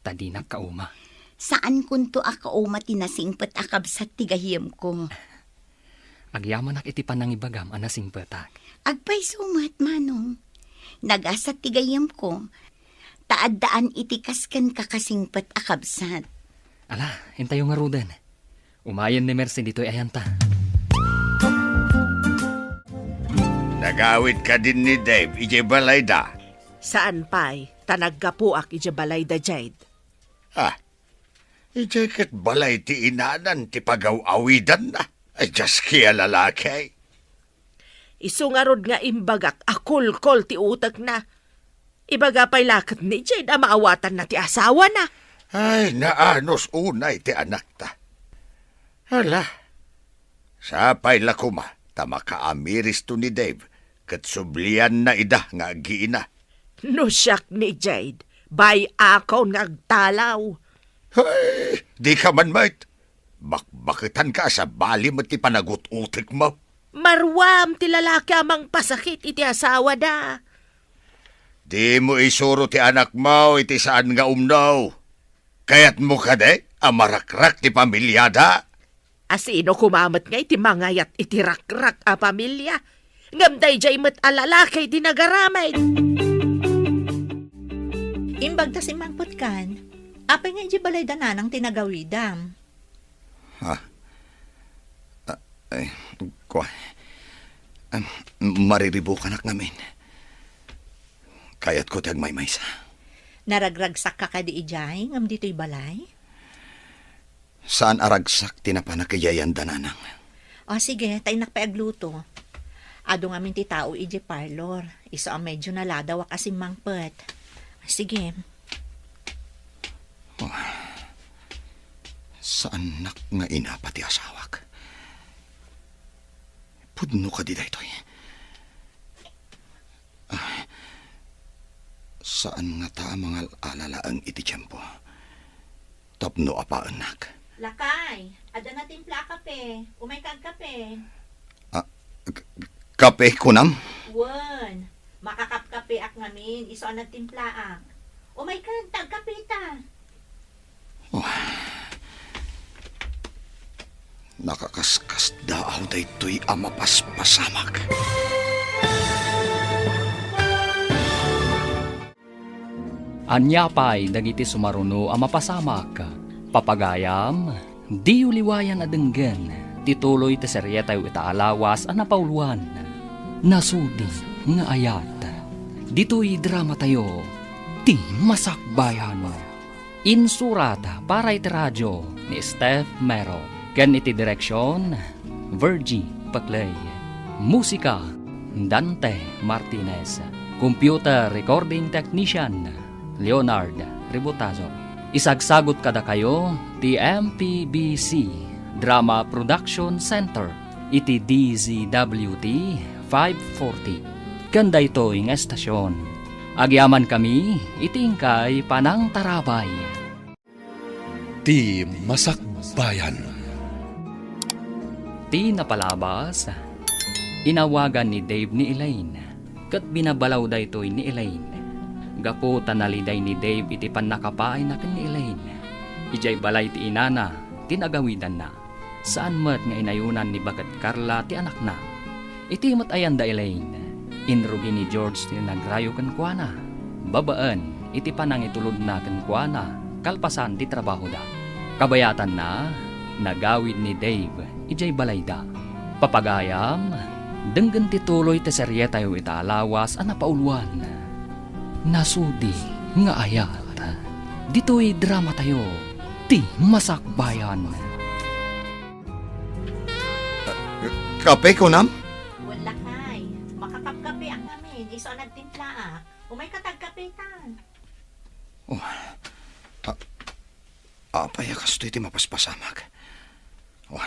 ta dinak kauma. Saankonto a kauma ti nasingpet a kabsat ti gayyemko. Agyamanak iti panangibagam a nasingpetak. Agpayso met, Manong. Nagasat ti gayyemko, ta addaan iti kas kenka kasingpet a kabsat. Ala, intayo ngaruden. Umayen ni Mercy ditoy ayanta. Nagawid kadin ni Dave idiay balayda? Saan pay, ta naggapuak idiay balayda, Jade. Ah, idiay ket balay ti inanan ti pagaw-awidanna. Ay, diaski a lalaki. Isu ngarud nga imbagak a kulkol ti utekna. Ibaga pay la ket ni Jade a maawatanna ti asawana. Ay, naanus unay ti anakta. Hala, sapay la koma ta makaamiristo ni Dave ket sublianna ida nga aggiina. No siak ni Jade, bay-akon nga agtalaw. Ay, dika man met. Bakbaketanka a sabali met ti panagut-utekmo. Maruam ti lalaki a mangpasakit iti asawada. Dimo isuro ti anakmo iti saan nga umno. Kayatmo kadi a marakrak ti pamiliada? Asino koma met nga iti mangayat iti rakrak a pamilia? Ngem daydiay met a lalaki ti nagaramid. Imbag ta simmangpetkan, apay nga idiay balayda nanang ti nagawidam? Ha? Ah, ay, kua. Am, mariribukanak ngamin. Kayatko ti agmaymaysa. Naragragsakka kadi idiay ngem ditoy balay? Saan a ragsak ti napanak idiay anda, nanang. O, sige, ta innak pay agluto. Adu ngamin ti tao idiay parlor. Isu a medyo naladawak a simmangpet. Sige. Oh, saannak nga inapa ti asawak? Pudno kadi daytoy? Ah, saan ngata a mangal-ala laeng iti tiempo tapno apaennak? Lakay, adda natimpla a kape. Umayka agkape. Ah, k-, kape kunam? Wen, makakapkapeak ngamin, isu a nagtimplaak. Umayka, ta agkapeta. Oh. Nakakaskasdaaw daytoy a mapaspasamak. Ania pay dagiti sumaruno a mapasamak? Papagayam, diyo liwayan a denggen ti tuloy ti serietayo ita a lawas a napauloan, Nasudi nga Ayat. Ditoy dramatayo, Ti Masakbayan. Insurat para iti radio ni Steph Mero ken iti direksion, Virgie Paclay. Musika, Dante Martinez. Computer recording technician, Leonard Ributazo. Isagsagut kadakayo ti M P B C Drama Production Center iti D Z W T five forty. Ken daytoy nga estasion, agyamankami iti inkay panangtarabay. Ti Masakbayan. Ti napalabas, inawagan ni Dave ni Elaine, ket binabalaw daytoy ni Elaine. Gapu ta naliday ni Dave iti pannakapaayna ken ni Elaine, idiay balay ti inana ti nagawidanna. Saan met nga inayunan ni baket Carla ti anakna. Iti met ayan da Elaine, inrugi ni George ti nagrayo kenkuana, babaen iti panangitulodna kenkuana kalpasan ti trabahoda. Kabayatanna, nagawid ni Dave idiay balayda. Papagayam, denggen ti tuloy ti serietayo ita a lawas a napauloan, Nasudi nga Ayat. Ditoy dramatayo, Ti Masakbayan. Kape, kunam? Wen, lakay. Makakapkapeak ngamin, isu a nagtimplaak. Umayka ta agkapeta. Oh. A-, apay a kastoy ti mapaspasamak? Oh.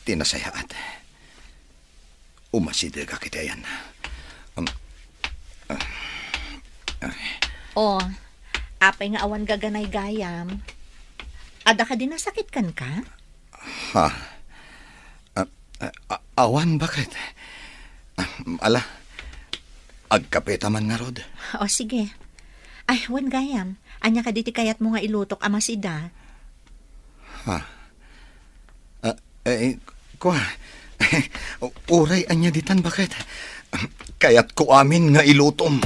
Ti nasayaat. Umasidegak iti ayanna. Um, ah, ah. Oh, apay nga awan gaganay gayam? Adda kadi nasakit kenka? Ha? Ah, ah, a-, awan, baket. Ah, ala, agkapeta man ngarud. O, sige. Ay, wen gayam, ania kadi ti kayatmo nga ilutok a masida? Ha? Ah, eh, kua, uray ania ditan, baket? Kayatko amin nga ilutom.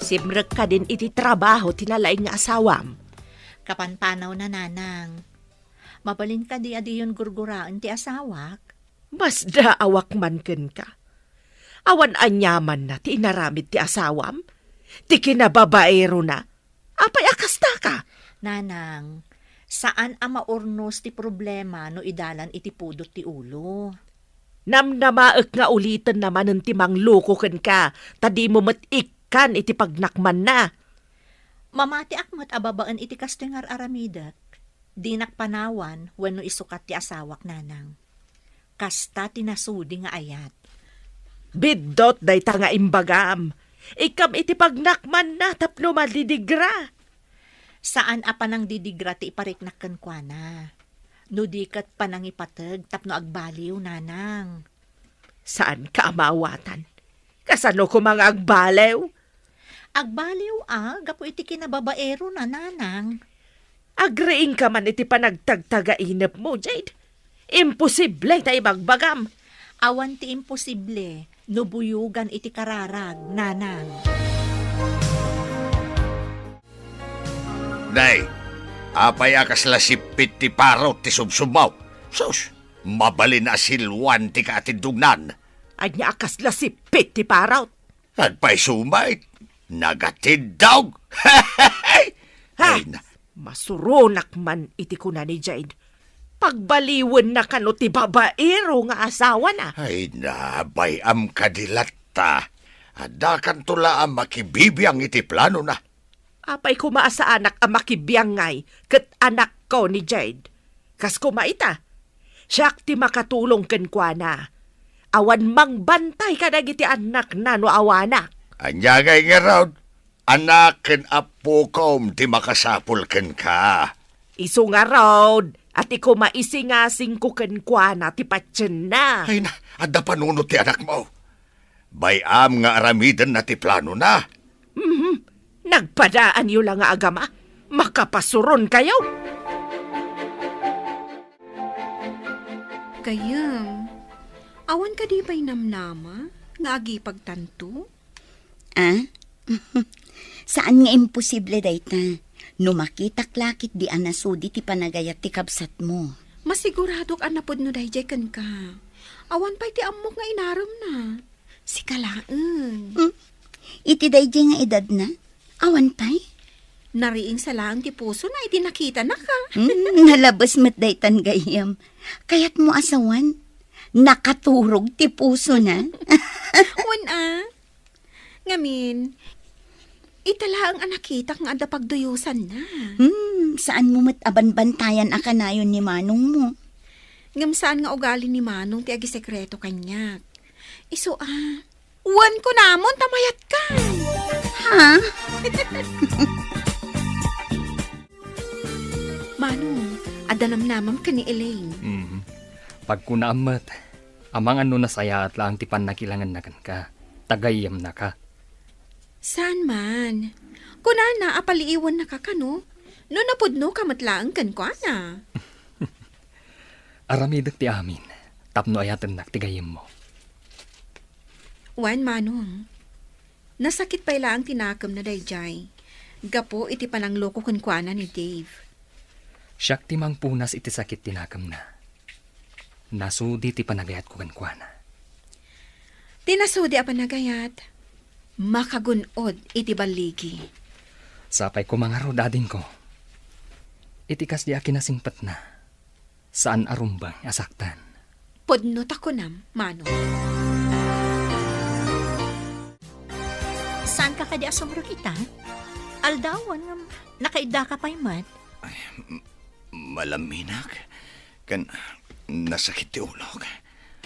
Simrek kadin iti trabaho ti nalaing nga asawam? Kapanpanawna, nanang. Mabalin kadi a diyon gurguraen ti asawak? Masdaawak man kenka. Awan aniamanna ti inaramid ti asawam, ti kinababaerona. Apay a kastaka? Nanang, saan a maurnos ti problema no idalan iti pudot ti ulo. Namnamaek nga ulitenna manen ti mangloko kenka, ta dimo met ikkan iti pagnakmanna. Mamatiak met a babaen iti kastoy nga ar-aramidek. Dinak panawan wenno isukat ti asawak, nanang. Kasta ti nasudi nga ayat. Biddut dayta nga imbagam. Ikkam iti pagnakmanna tapno madidigra. Saan a panangdidigra ti ipariknak kenkuana. No di ket panangipateg tapno agbaliw, nanang. Saanka a maawatan? Kasano koma nga agbaliw? Agbaliw a gapu iti kinababaero na, nanang. Agriingka man iti panagtagtagainepmo, Jade. Imposible ta ibagbagam. Awan ti imposible no buyogan iti kararag, nanang. Nay, apay a kasla sippit ti parot ti subsubmo? Sus, mabalin a silwan ti kaatindognan. Ania a kasla sippit ti parot? Agpayso met, nagatindog. Ha? Ay na. Masuronak man iti kuna ni Jade. Pagbaliwenna kano ti babaero nga asawana. Ay na, bay-am kadi latta. Addakanto la a makibibiang iti planona. Apay koma a saanak a makibiangay ket anakko ni Jade. Kas koma ita, siak ti makatulong kenkuana. Awan mangbantay kadagiti annakna no awanak. Ania ngay ngarud? Anak ken appokom ti makasapul kenka. Isu ngarud, a ti koma isingasingko kenkuana ti patienna. Ay na, adda panunot ti anakmo. Bay-am nga aramidenna ti planona. Mhm. Nagpadaanyo la nga agama. Makapasuronkayo. Gayem, awan kadi pay namnama nga agipagtanto? Ah? Saan nga imposible dayta. No makitak la ketdi a nasudi ti panagayat ti kabsatmo. Masiguradok a napudno daydiay kenka. Awan pay ti ammok nga inaremna. Sika laeng. Hmm? Iti daydiay nga edadna, awan pay? Nariing sa laeng ti pusona iti nakitanaka. Hmm, nalabes met daytan gayam. Kayatmo a sawen, nakaturog ti pusona. Wen a. Ngamin, ita laeng a nakitak nga adda pagduyosanna. Hmm, saanmo met a banbantayan a kanayon ni manongmo. Ngem saan nga ugali ni manong ti agisekreto kaniak. Isu a, wen kunamon ta mayatkan. Ha? Manong, adda namnamam ken ni Elaine. Mhm. Pagkunaam met, amangan no nasayaat laeng ti pannakilangenna kenka, ta gayyemnaka. Saan man. Kunana a paliiwennaka kano, no napudnoka met laeng kenkuana. Aramidek ti amin, tapno ayatennak ti gayyemmo. Wen, Manong. Nasakit pay laeng ti nakemna daydiay, gapu iti panangloko kenkuana ni Dave. Siak ti mangpunas iti sakit ti nakemna. Nasudi ti panagayatko kenkuana. Ti nasudi a panagayat, makagun-od iti balligi. Sapay koma ngarud, adingko. Iti kasdi a kinasingpetna, saan a rumbeng a saktan. Pudno ta kunam, Manong. Saanka kadi a sumrek ita? Aldawen ngem nakaiddaka pay met. Ay, m-, malaminak. Ken nasakit ti ulok.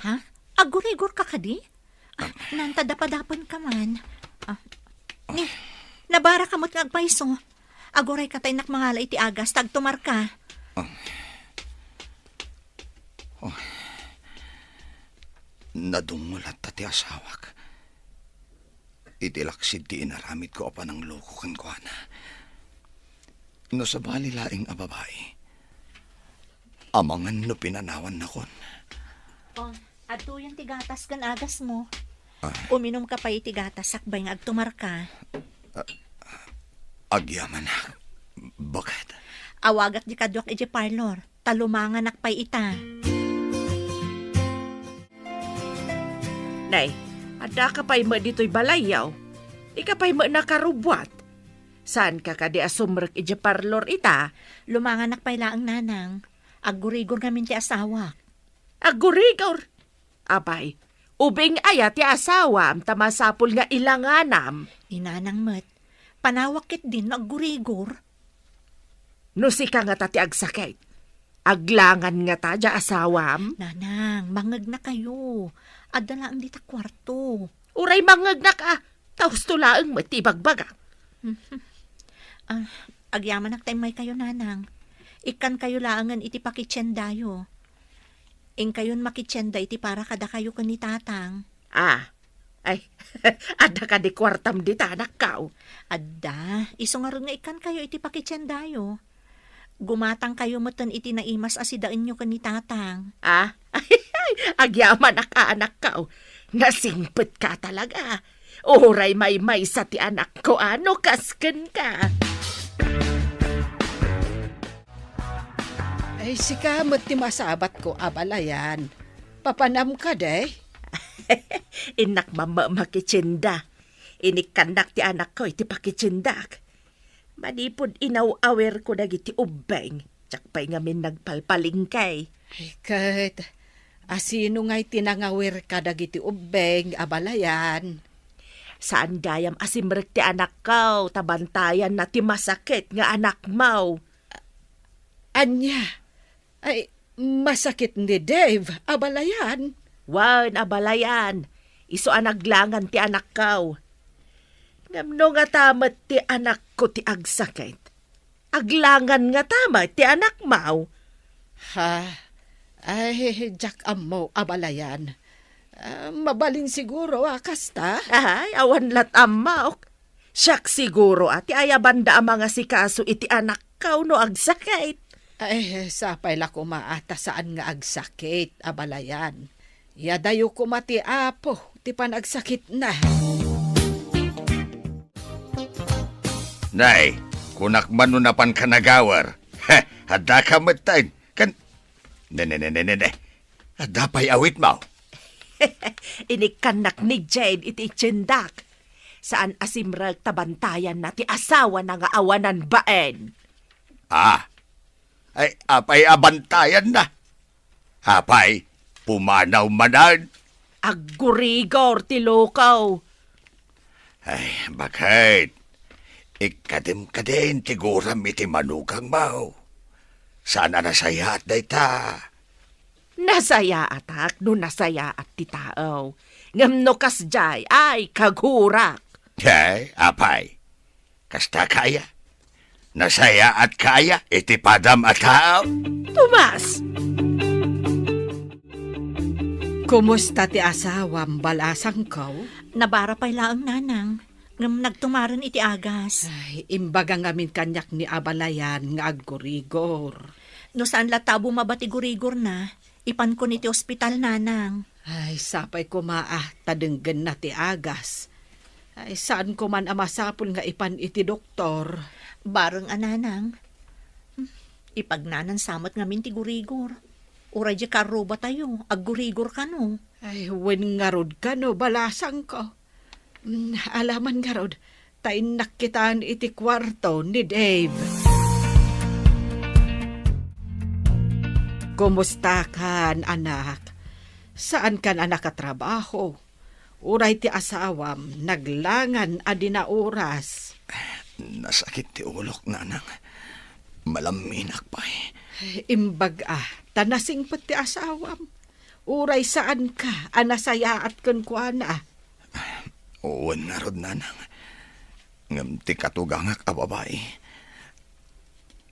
Ha? Agurigor ka kadi? Ah, nanta dapadapen ka man. Ah, ni, nabara ka met nga agpayso. Aguray ka ta innak mangala iti agas, ta agtumar ka. Ah. Oh. Nadungol latta ti asawak. Iti laksid ti inaramidko a panangloko kenkuana. No sabali laeng a babai, amangan no pinanawannakon. Oh, adtoyen ti gatas ken agasmo. Ah. Uminumka pay iti gatas sakbay nga agtumarka. Ah, agyamanak. Baket. Awagak di kaduak iti parlor. Ta lumanganak pay ita. Nay, addaka pay met ditoy balayyo. Dika pay met nakarubbuat. Saanka kadi a sumrek idiay parlor ita? Lumanganak pay laeng, Nanang. Aggurigor ngamin ti asawak. Aggurigor? Apay, ubing aya ti asawam ta masapul nga ilanganam? Ni Nanang met, panawak ketdin no aggurigor. No sika ngata ti agsakit, aglangan ngata diay asawam? Nanang, mangegnakayo. Adda laeng dita kuarto. Uray mangngegnak a, ta husto laeng met ti ibagbaga. Ah, agyamanak ta immaykayo, Nanang. Ikkankayo laengen iti pakitiendayo. Inkayon makitienda iti para kadakayo ken ni Tatang. Ah, ay, adda kadi kuartam dita, anakko? Adda, isu ngarud nga ikkankayo iti pakitiendayo. Gumatangkayo metten iti naimas a sidaenyo ken ni Tatang. Ah, agyamanak, anakko. Nasingpetka talaga. Uray maymaysa ti anakko, a, no kas kenka. Ay, sika met ti masabatko, abalayan. Papanam kadi? Innak mamma makitienda. Inikkannak ti anakko iti pakitiendak. Manipud inaw-awirko dagiti ubbeng, diak pay ngamin nagpalpalengke. Ay, ket, asino ngay ti nangawir kadagiti ubbeng, abalayan? Saan gayam a simrek ti anakko, ta bantayanna ti masakit nga anakmo. Ania? Ay, masakit ni Dave, abalayan. Wen, abalayan. Isu a naglangan ti anakko. Ngem no ngata met ti anakko ti agsakit, aglangan ngata met ti anakmo? Ha? Ay, diak ammo, abalayan. Ah, mabalin siguro a kasta? Ay, awan lat ammok. Siak siguro a ti ayabanda a mangasikaso iti anakko no agsakit. Ay, sapay la koma a ta saan nga agsakit, abalayan. Iyadayo koma ti Apo ti panagsakitna. Nay, kunak man no napanka nagawer. Heh, adda ka metten. Kan, ne, ne, ne, ne, ne, ne. Adda pay awitmo. Inikkannak ni Jane iti itiendak. Saan a simrek ta bantayanna ti asawana nga awanan bain. Ah, ay, apay a bantayanna? Apay, pumanaw manen? Aggurigor ti luko. Ay, baket. Ikkadim kadin ti guram iti manugangmo. Saan a nasayaat dayta? Nasayaatak no nasayaat ti tao. Ngem no kasdiay, ay, kagurak. Ay, apay. Kasta kaya? Nasayaatka aya iti padam a tao? Tomas! Kumusta ti asawam, balasangko? Nabara pay laeng, nanang. Ngem nagtumaren iti agas. Ay, imbaga ngamin kaniak ni abalayan nga aggurigor. No saan latta a bumaba ti gurigorna, ipankon iti ospital, nanang. Ay, sapay koma a ta denggenna ti agas. Ay, saan koman a masapul nga ipan iti doktor. Bareng a, nanang. Hmm, ipagnanan sa met ngamin ti gurigor. Uray di karrubatayo, aggurigor kano. Ay, wen ngarud kano, balasangko. Mm, alaman ngarud, ta innak kitan iti kuarto ni Dave. Kumusta kan, anak? Saan kan a nakatrabaho? Uray ti asawam, naglangan a di naoras. Nasakit ti ulok, nanang. Malamminak pay. Imbag a, ta nasingpet ti asawam. Uray saanka a nasayaat kenkuana. Wen ngarud, nanang. Ngem ti katugangak a babai,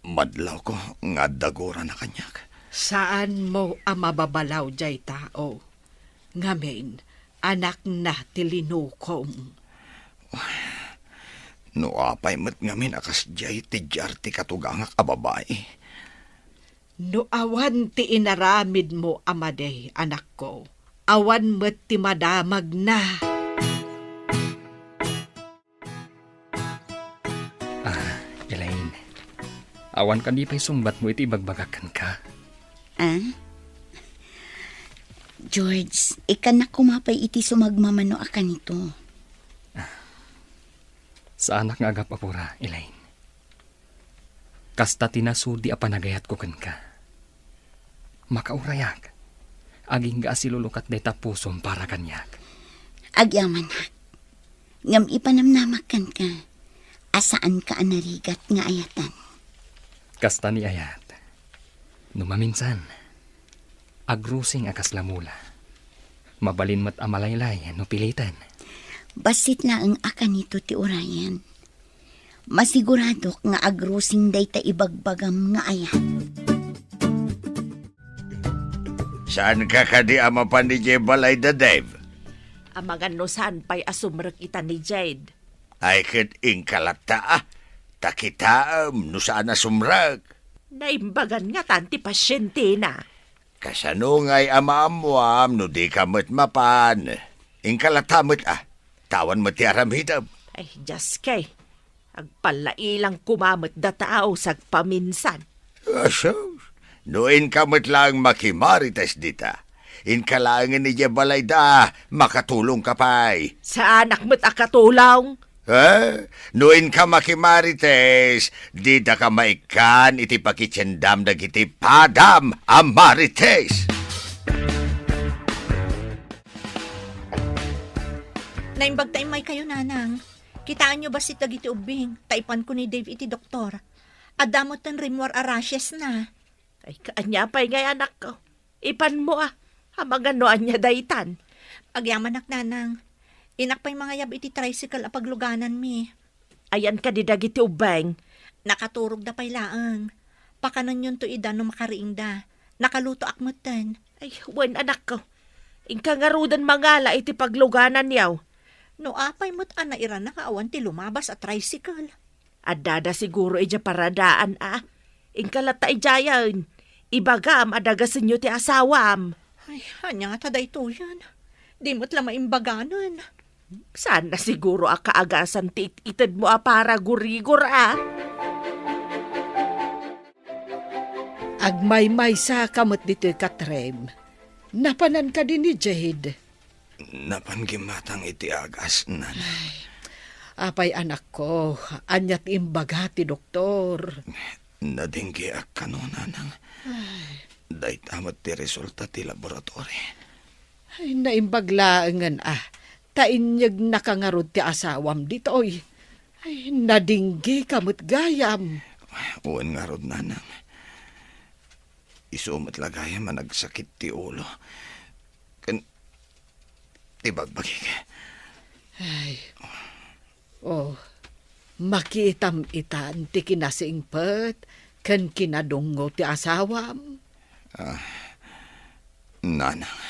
madlawko nga adda gurana kaniak. Saanmo a mababalaw diay tao. Ngamin, anakna ti linukom. No apay met ngamin a kasdiay ti diar ti katugangak a babai. No awan ti inaramidmo a madi, anakko, awan met ti madamagna. Ah, Elaine, awan kadi pay sungbatmo iti ibagbagak kenka? Ah? George, ikkannak koma pay iti sumagmamano a kanito. Saanak nga agap-apura, Elaine. Kasta ti nasudi a panagayatko kenka. Makaurayak. Agingga a silulukat dayta pusom para kaniak. Agyamanak. Ngem ipanamnamak kenka a saanka a narigat nga ayatan. Kasta ni ayat. No maminsan, agrusing a kasla mula. Mabalin met a malaylay no piliten. Bassit laeng a kanito ti urayen. Masiguradok nga agrusing dayta ibagbagam nga ayat. Saanka kadi a mapan idiay balayda, Dave? Amangan no saan pay a sumrek ita ni Jade. Ay, ket inka latta, a. Ta kitaem no saan a sumrek. Naimbagan ngatan ti pasientena. Kasano ngay a maammoam no dika met mapan? Inka latta met, a. Ta awan met ti aramidem. Ay, Dios kay. Agpallailangko met dataw sagpaminsan. Asus, no inka met laeng makimarites dita, inka laengen idiay balayda, makatulongka pay. Saanak met a katulong? Eh, no inka makimarites, didaka maikkan iti pakitiendam dagiti padam a marites. Naimbag ta immaykayo, Nanang. Kitaenyo bassit dagiti ubbing, ta ipanko ni Dave iti doktor. Adda metten rimmuar a rashes na. Ay, kaanya pay ngay, anakko. Ipanmo, a. Amangan no ania daytan. Agyamanak, Nanang. Inak pay mangayab iti tricycle a paglugananmi. Ayan kadi dagiti ubbing? Nakaturogda pay laeng. Pakanennonto ida no makariingda. Nakalutoak metten. Ay, wen, anakko. Inka ngaruden mangala iti paglugananyo. No apay met a nairana nga awan ti lumabas a tricycle. Addada siguro idiay paradaan, a. Inka latta idiayen. Ibagam a dagasenyo ti asawam. Ay, ania ngata daytoyen? Di met la maimbaganen. Saan na siguro a kaagasan ti it-itedmo a paragurigor, a. Agmaymaysaka met ditoy, Katrem. Napanan kadi ni Jade? Napan gimmatang iti agas, Nana. Ay, apay, anakko, ania ti imbaga ti doktor? Nadinggeak kano, Nanang. Ay. Dayta met ti resulta ti laboratory. Ay, naimbag laengen, a. Ta inyeg nakangarud ti asawam ditoy. Ay, nadinggeka met gayam. Wen ngarud, Nanang. Isu met la gayam a nagsakit ti ulo. Ken ti bagbagik. Ay. Oh, makitam itan ti kinasingpet ken kinadungngo ti asawam. Ah, Nanang.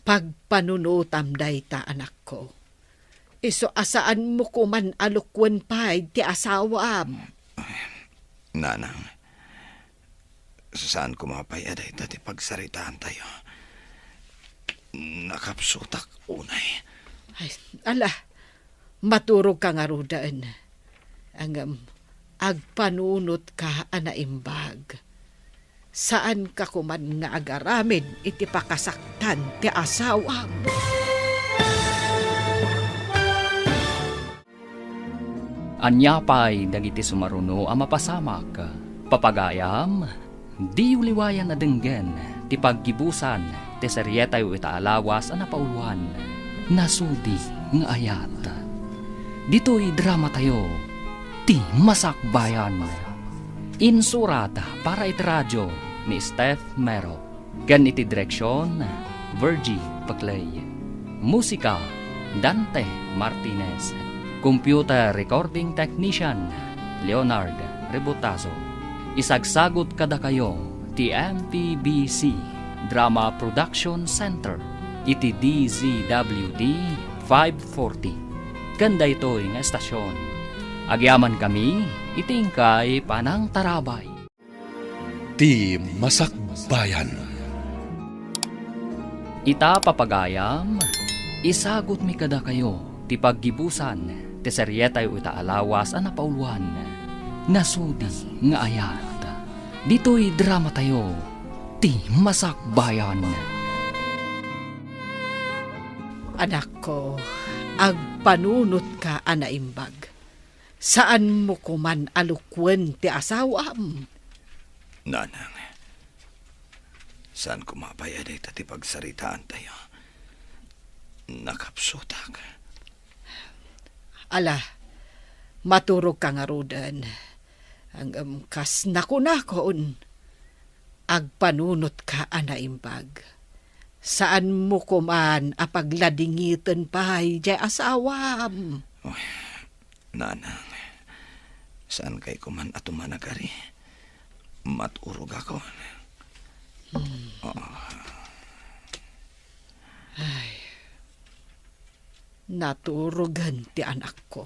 Pagpanunotam dayta, anakko. Isu a saanmo koman a lukwen pay ti asawam. Nanang, saan koma pay a dayta ti pagsaritaantayo. Nakapsutak unay. Ay, ala, maturogka ngaruden. Ngem, agpanunotka a naimbag. Saanka koman nga agaramid iti pakasaktan ti asawam. Ania pay dagiti sumaruno a mapasamak? Papagayam, diyo liwayan a denggen ti paggibusan ti serietayo ita a lawas a napauluan, Nasudi nga Ayat. Ditoy dramatayo, Ti Masakbayan. Insurat para iti radio ni Steph Mero. Ken iti direksion, Virgie Paclay. Musika, Dante Martinez. Computer recording technician, Leonard Rebutazo. Isagsagut kadakayo ti M P B C Drama Production Center iti D Z W T five forty. Ken daytoy nga estasion, agyamankami iti inkay panangtarabay. Ti Masakbayan. Ita, papagayam, isagutmi kadakayo ti paggibusan ti serietayo ita a lawas a napauluan, Nasudi nga Ayat. Ditoy dramatayo, Ti Masakbayan. Anakko, agpanunotka a naimbag. Saanmo koman a lukwen ti asawam. Nanang, saan koma pay a dayta ti pagsaritaantayo. Nakapsutak. Ala, maturogka ngaruden. Ngem kas nakunakon, agpanunotka a naimbag. Saanmo koman a pagladingiten pay diay asawam. Oy, Nanang, Saan kay koman a tumanagari? Maturogakon. Hmm. Ah. Ay. Naturogen ti anakko.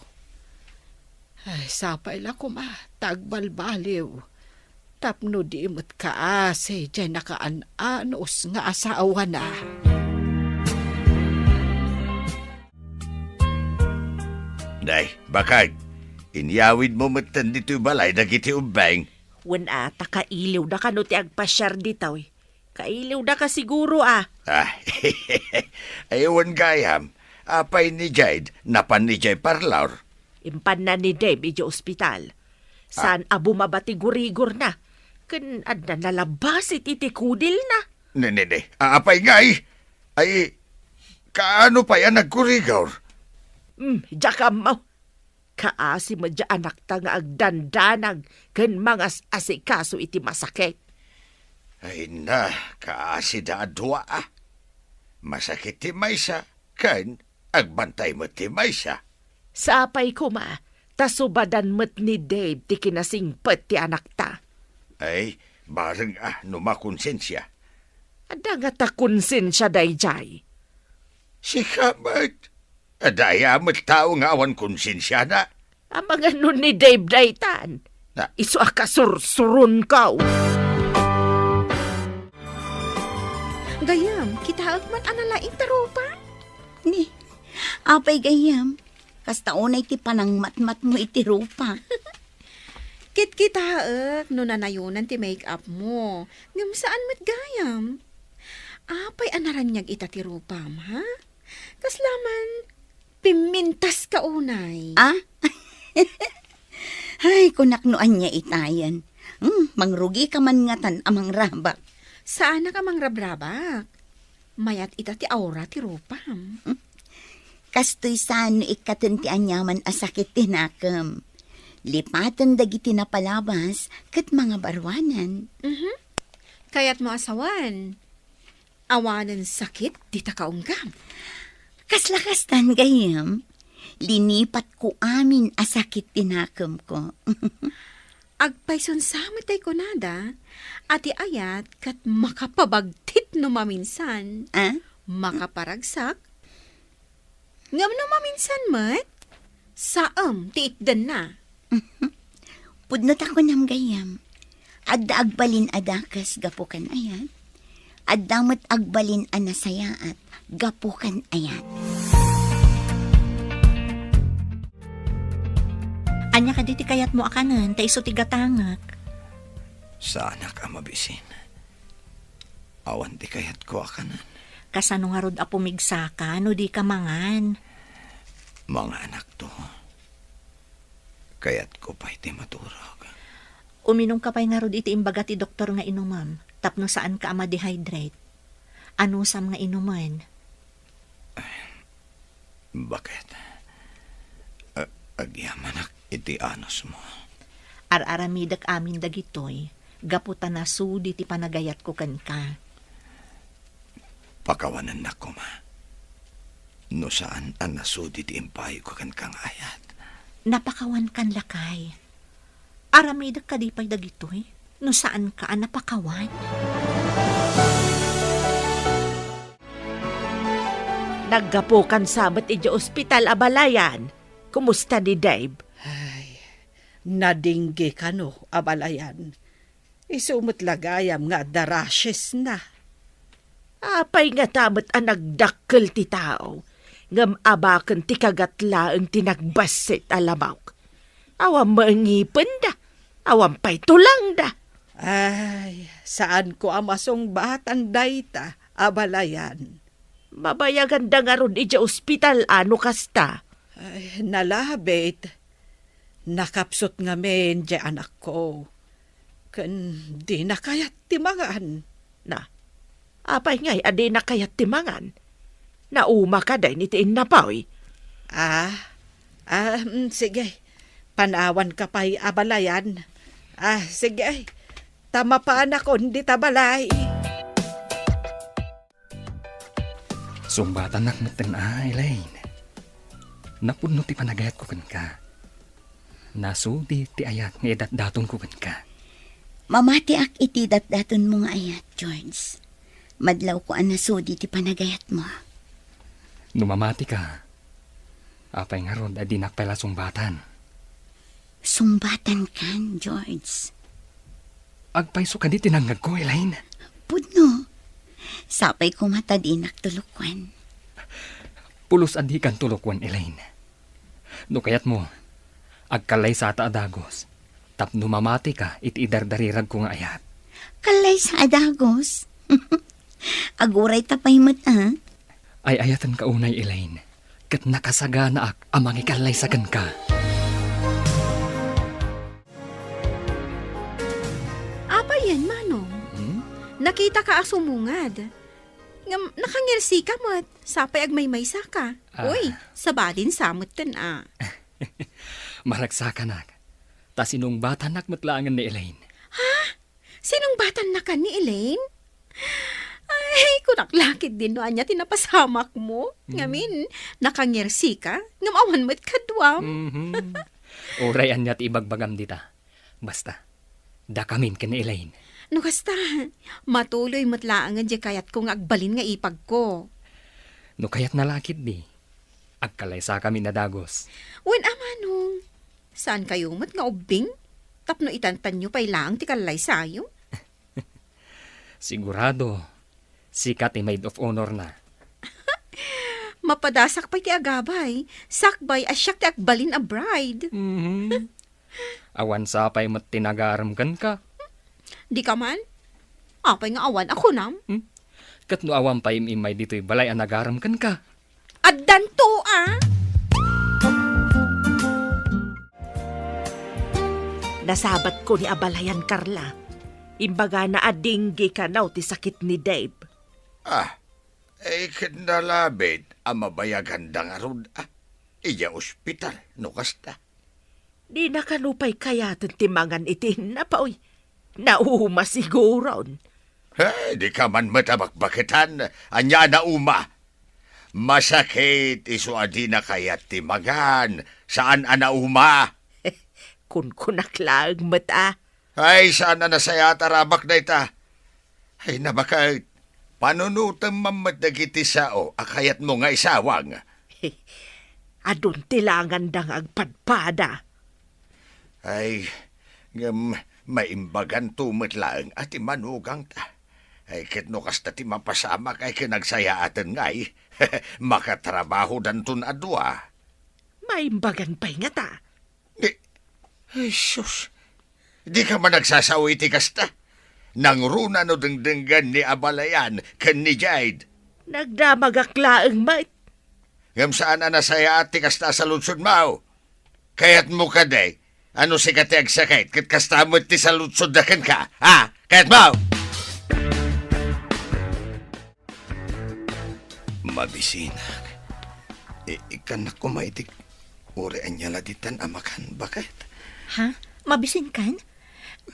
Ay, sapay la koma ta agbalbaliw tapno di met kaasi jay nakaan-anus nga asawana. Day, bakag, inyawidmo metten ditoy balay dagiti ubbing. Wen a, ta kailiwda kano ti agpasiar ditoy. Kailiwda ka siguro, a. Ah, ay, wen gayam. Apay ni Jade, napan idiay parlor? Impanna ni Dave idiay ospital. Ah. Saan a bumaba ti gurigorna. Ken adda nalabas iti, iti kudilna. Ne, ne, ne. A-, apay ngay? Ay, kaano pay a nagkurigor? Hmm, diak ammo. Kaasi met diay anakta nga agdandanag ken mangas-asikaso iti masakit. Ay na, kaasida a dua, a. Masakit ti maysa, ken agbantay met ti maysa. Sapay koma, ta subadan met ni Dave ti kinasingpet ti anakta. Ay, bareng a no makonsensia. Adda ngata konsensia daydiay? Sika met. Adda aya met tao nga awan konsensiana? Amangan no ni Dave daytan. Na. Isu a kasursuronko. Gayyem, kitaek man a nalaing ti rupa? Ni, apay gayyem, kasta unay ti panangmatmatmo iti rupa. Kitkitaek no nanayonan ti make-up mo. Ngem saan met gayam. Apay a naraniag ita ti rupam, ha? Kasla man, pimmintas ka unay. Ah? Ay, kunak no ania itayen. Hmm, mangrugi ka man ngatan a mangrabak. Saanak a mangrabrabak. Mayat ita ti aura ti rupam. Hmm? Kastoy saan no ikkaten ti aniaman a sakit ti nakem. Lipaten dagiti napalabas ket mangabaruanan. Mhm. Kayatmo a sawen? Awanen sakit dita kaunggam. Kasla kastan, gayyem, linipatko amin a sakit ti nakemko. Agpayson sa met tay kunada, a ti ayat ket makapabagtit no maminsan, ah? Makaparagsak, ngem no maminsan met, saem ti itdenna. Pudno ta kunam gayyem, adda agbalin a dakes gapu kan ayat, adda met agbalin a nasayaat gapu kan ayat. Ania kadi ti kayatmo a kanen ta isu ti gatangek? Saanak a mabisin. Awan ti kayatko a kanen. Kasano ngarud a pumigsaka no dika mangan? Manganakto. Kayatko pay ti maturog. Uminumka pay ngarud iti imbaga ti doktor nga inumem tapno saanka a ma-dehydrate. Anusam nga inumen. Baket? A-, agyamanak iti anusmo. Ar-aramidek amin dagitoy gapu ta nasudi ti panagayatko kenka. Pakawanennak koma no saan a nasudi ti impaayko kenka nga ayat. Napakawankan, lakay. Aramidek kadi pay dagitoy no saanka a napakawan? Naggapukan sa met idiay ospital a balayan. Kumusta ni Dave? Ay, nadingge kano a balayan. Isu met la gayam nga adda rashes na. Apay ngata met a nagdakkel ti tao, ngem abaken ti kagat laeng ti nagbassit a lamawk? Awan met ngipenda, awan pay tulangda. Ay, saanko a masungbatan dayta a balayan. Mabayaganda ngarud idiay ospital a no kasta? Ay, nalabit. Nakapsut ngamin diay anakko. Ken dina kayat ti mangan. Na, apay ngay a dina kayat ti mangan? Nauma kadi iti innapoy? Ah, ah, mm, sige. Panawanka pay a balayan. Ah, sige. Ta mapanakon dita balay. Sungbatannak metten a, Elaine. Napudno ti panagayatko kenka. Nasudi ti ayat nga idatdatonko kenka. Mamatiak iti datdatonmo nga ayat, George. Madlawko a nasudi ti panagayatmo. No mamatika, apay ngarud a dinak pay la sungbatan? Sungbatankan, George. Agpayso kadi ti nangngegko, Elaine? Pudno. Sapay koma ta dinak tulokwan. Pulos a dikan tulokwan, Elaine. No kayatmo, agkallaysata a dagus tapno mamatika iti idardariragko nga ayat. Kallaysa a dagus? Agurayta pay met, a. Ay-ayatenka unay, Elaine, ket nakasaganaak a mangikallaysa kenka. Apay yen, Manong? Hmm? Nakitaka a sumungad. Ngem nakangirsika met, sapay agmaymaysaka. Ah. Uy, sabali sa metten, a. Maragsakanak. Ta sinungbatanak met laengen ni Elaine. Ha? Sinungbatannakan ni Elaine? Ay, kunak la ketdin no ania ti napasamakmo. Mm. Ngamin, nakangirsika, ngem awan met kaduam. Mhm. Uray ania ti ibagbagam dita. Basta, dakamin ken ni Elaine. No kasta, matuloy met laengen diay kayatko nga agbalin nga ipagko. No kayatna la ketdi, agkallaysakami a dagus. Wen a, Manong, saankayo met nga ubbing tapno itantanyo pay laeng ti kallaysayo? Sigurado, sika ti maid of honor na. Mapadasak pay ti agabay, sakbay a siak ti agbalin a bride. Mhm. Awan sapay met ti nagarem kenka. Dika man? Apay nga awan a kunam? Hmm? Ket no awan pay im-immay ditoy balay a nagarem kenka? Addanto, a. Nasabatko ni abalayan, Carla. Imbagana a dengue kano ti sakit ni Dave. Ah, eh, ket nalabit a mabayaganda ngarud, a. Idiay ospital, no kasta. Dina kano pay kayaten ti mangan iti innap, uy. Nauma siguron. Hey, dika man met a bakbaketan. Ania a nauma? Masakit isu a dina kayat ti mangan, saan a nauma. Kunkunak laeng met, a. Ay, saan a nasayaat a rabak dayta. Ay, nabaket, panunotem man met dagiti sao a kayatmo nga isawang. Adun ti langanda nga agpadpada. Ay, ngem maimbaganto met laeng a ti manugangta. Ay, ket no kasta ti mapasamak, ay, ket nagsayaaten ngay, makatrabahodanton a dua. Maimbagan pay ngata. Di, ay, sus. Dika man agsasao iti kasta. Nangruna no dengdenggen ni abalayan ken ni Jade. Nagdamagak laeng met. Ngem saan a nasayaat ti kasta a saludsodmo. Kayatmo kadi a no sika ti agsakit ket kasta met ti saludsodda kenka, ha? Kayatmo? Mabisinak. I-, ikkannak koma iti uray ania la ditan a makan, baket. Ha? Mabisinkan?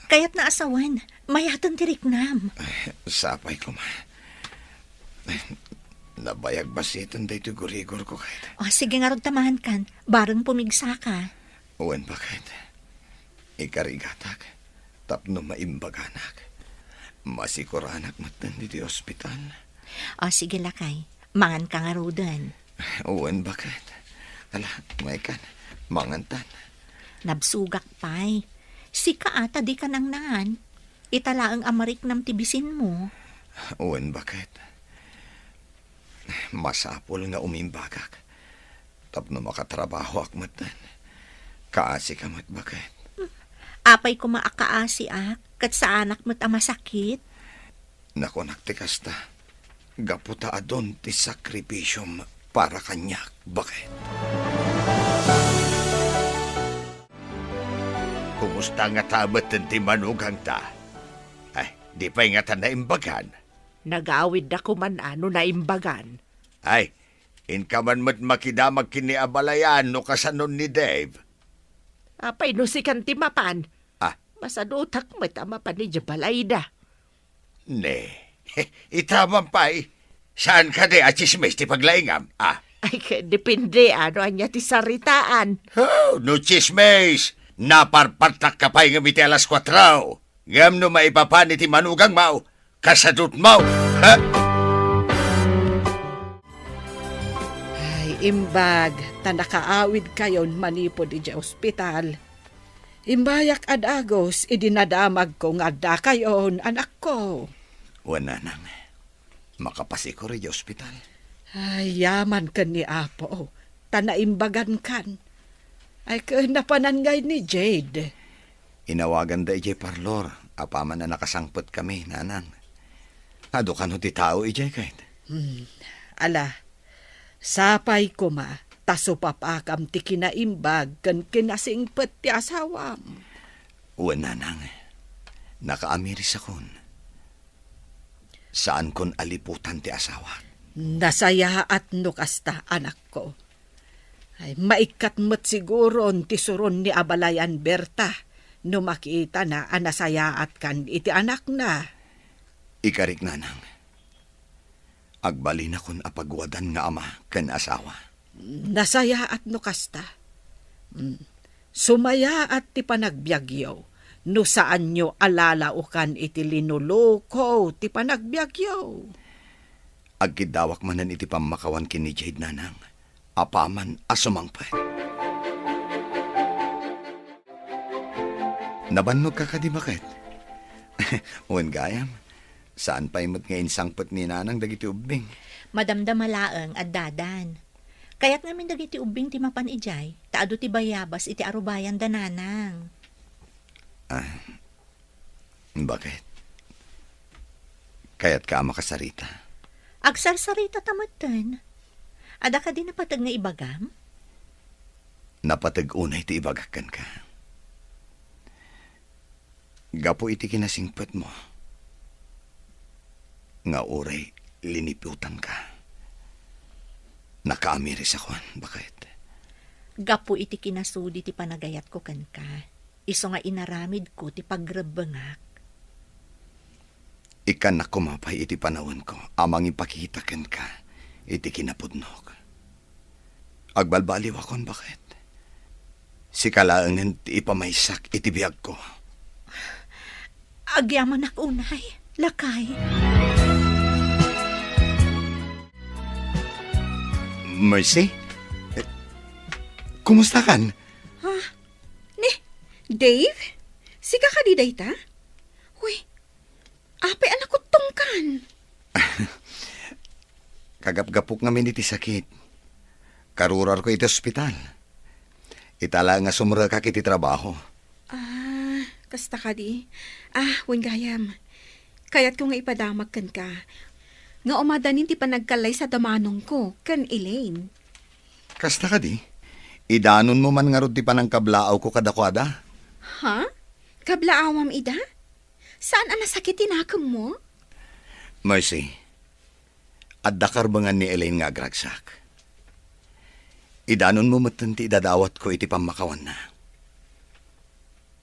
Kayatna a sawen, mayaten ti riknam. Ay, sapay koma. Nabayag basiten daytoy gurigorko, ket. O, sige ngarud ta maankan, bareng pumigsaka. Wen, baket. Ikarigatak tapno maimbaganak. Masikuranak metten ditoy ospital. O, sige, lakay. Manganka ngaruden. Wen, baket. Ala, maykan. Mangantan. Nabsogak pay. Sika a ta dika nangnaan. Ita laeng a mariknam ti bisinmo. Wen, baket. Masapul nga umimbagak tapno makatrabahoak metten. Kaasika met, baket. Apay koma a kaasiak, ket saanak met a masakit? Nakunak ti kasta, gapu ta adun ti sakripisiom para kaniak, baket. Kumusta ngata metten ti manugangta? Ay, di pay ngata naimbagan? Nagawidda koman a no naimbagan. Ay, inka man met makidamag ken ni abalayan no kasanon ni Dave. Apay no sikan ti mapan? Ah. Masadutak met a mapan idiay balayda. Ne, ita man pay. Saan kadi a tsismis ti paglaingam, ah? Ay, ket depende, a, no ania ti saritaan. Oh, no tsismis, Naparpartakka pay ngem iti alas kuatro. Ngem no maipapan iti manugangmo, kasadutmo. Ha? Ay, imbag ta nakaawidkayon manipud idiay ospital. Imbayak a dagus idi nadamagko nga addakayon, anakko. Wen, nanang, makapasikur idiay ospital. Ay, yaman ken ni Apo, ta naimbagankan. Ay, ken napanan ngay ni Jade? Inawaganda idiay parlor, apaman a nakasangpetkami, nanang. Adu kano ti tao idiay ket? Hmm, ala, sapay koma, ta supapakam ti kinaimbag ken kinasingpet ti asawam. Wen, nanang, nakaamirisakon. Saankon a liputan ti asawak. Nasayaat no kasta, anakko. Ay, maikkat met siguron ti suron ni abalayan Berta no makitana a nasayaatkan iti anakna. Ikarik, nanang. Agbalinakon a pagwadan nga ama ken asawa. Nasayaat no kasta. Mm. Sumayaat ti panagbiagyo no saanyo a lalaokan iti linuluko ti panagbiagyo. Agkiddawak manen iti pammakawan ken ni Jade, nanang, apaman a sumangpet. Nabannogka kadi, baket? Wen gayam, saan pay met nga insangpet ni nanang dagiti ubbing. Madamdama laeng, addadan. Kayat ngamin dagiti ubbing ti mapan idiay, ta adu ti bayabas iti arubayanda, nanang. Ah, baket? Kayatka a makasarita? Agsarsarita ta metten. Adda kadi napateg nga ibagam? Napateg unay ti ibagak kenka. Gapu iti kinasingpetmo nga uray liniputanka, nakaamirisakon, baket? Gapu iti kinasudi ti panagayatko kenka, isu nga inaramidko ti pagrebbengak. Ikkannak koma pay iti panawenko a mangipakita kenka iti kinapudnok. Agbalbaliwakon, baket? Sika laengen ti ipamaysak iti biagko. Agyamanak unay, lakay. Mercy? Eh, kumusta kan? Ha? Ni, Dave? Sika kadi dayta? Uy, apay a nakuttongkan? Kagapgapok ngamin iti sakit. Karurarko iti ospital. Ita la nga sumrekak iti trabaho. Ah, kasta kadi. Ah, wen gayam. Kayatko nga ipadamag kenka nga umadanin ti panagkallaysada manongko ken Elaine. Kasta kadi? Idanonmo man ngarud ti panangkablaawko kadakuada? Ha? Kablaawam ida? Saan a nasakit ti nakemmo? Mercy, adda karbengan ni Elaine nga agragsak. Idanonmo metten ti idadawatko iti pammakawanna.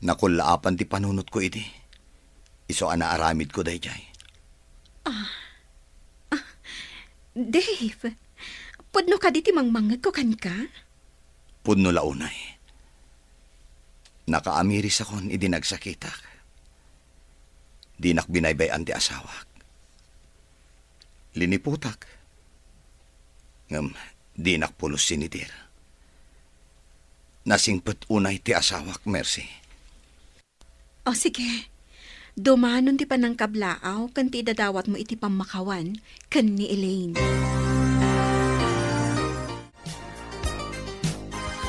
Nakullaapan ti panunotko idi. Isu a naaramidko daydiay. Ah. Ah. Dave, pudno kadi ti mangmangngegko kenka? Pudno la unay. Nakaamirisakon idi nagsakitak. Dinak binaybay-an ti asawak. Liniputak. Ngem dinak pulos sinitir. Nasingpet unay ti asawak, Mercy. O, sige. Dumanon ti panangkablaaw ken ti idadawatmo iti pammakawan ken ni Elaine.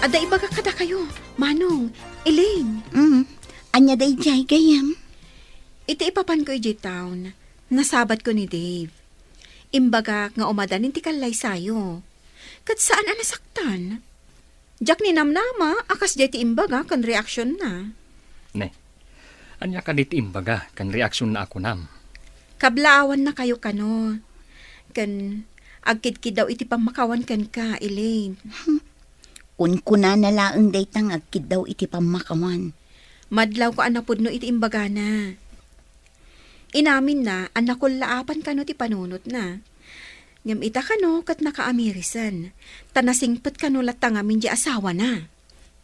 Adda ibagak kadakayo, Manong, Elaine. Mm. Ania daydiay, gayyem? Iti ipapanko idiay town, nasabatko ni Dave. Imbagak nga umadanin ti kallaysayo. Ket saan a nasaktan. Diak ninamnama a kasdiay ti imbaga ken reaksionna. Ne, ania kadi ti imbaga ken reaksionna a kunam? Kablaawannakayo kano. Ken agkidkiddaw iti pammakawan kenka, Elaine. Kunkunana laeng dayta nga agkiddaw iti pammakawan. Madlawko a napudno iti imbagana. Inaminna a nakullaapan kano ti panunotna. Ngem ita kano ket nakaamirisen, ta nasingpet kano latta ngamin di asawana.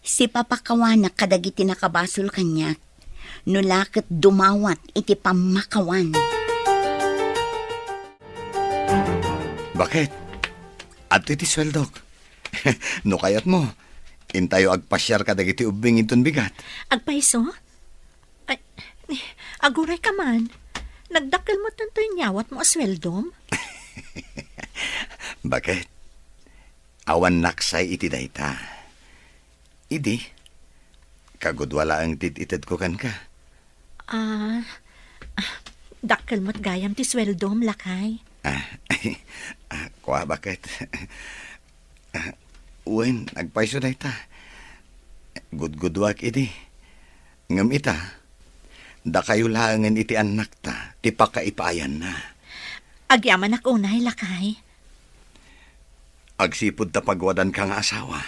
Sipapakawanak kadagiti nakabasol kaniak, no la ket dumawat iti pammakawan. Baket? Adtoy ti sueldok. No kayatmo, intayo agpasiar kadagiti ubbing inton bigat. Agpayso? Ay, aguray ka man. Nagdakkel met tanto inyawatmo a sueldom? Baket? Awan naksay iti dayta. Idi, kagudua laeng ti it-itedko kenka. Ah, ah, dakkel met gayam ti sueldom, lakay. Ah, ah, kua, Baket? Ah, wen, agpayso dayta. Gudguduak idi. Ngem ita, dakayo laengen iti annakta ti pakaipaayanna. Agyamanak unay, lakay. Agsipud ta pagwadanka nga asawa,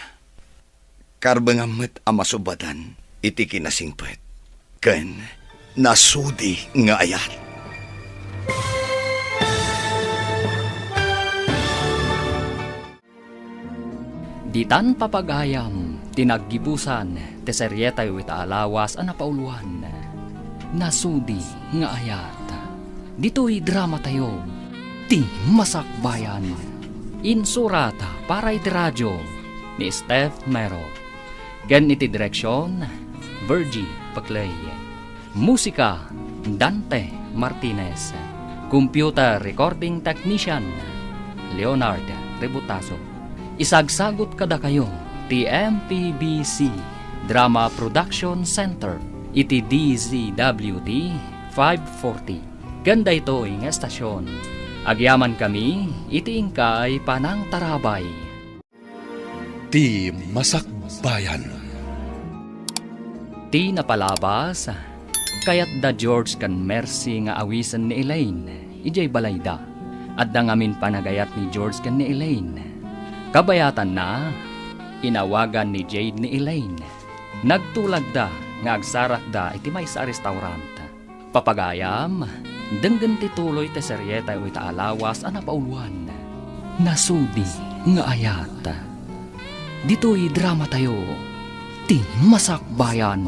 karbengam met a masubadan iti kinasingpet ken nasudi nga ayat. Ditan papagayam ti naggibusan ti serietayo ita a lawas a napauluan, Nasudi nga Ayat. Ditoy dramatayo, Ti Masakbayan. Insurat para iti radio ni Steph Mero. Ken iti direksion, Virgie Paclay. Musika, Dante Martinez. Computer recording technician, Leonard Rebutazo. Isagsagut kadakayo ti M P B C Drama Production Center iti D Z W T five forty. Ken daytoy nga estasion, agyamankami iti inkay panangtarabay. Ti Masakbayan. Ti napalabas, kayat da George ken Mercy nga awisen ni Elaine idiay balayda. Adda ngamin panagayat ni George ken ni Elaine. Kabayatanna, inawagan ni Jade ni Elaine. Nagtulagda nga agsarakda iti maysa a restaurant. Papagayam, denggen ti tuloy ti serietayo ita a lawas a napauluan, Nasudi nga Ayat. Ditoy dramatayo, Ti Masakbayan.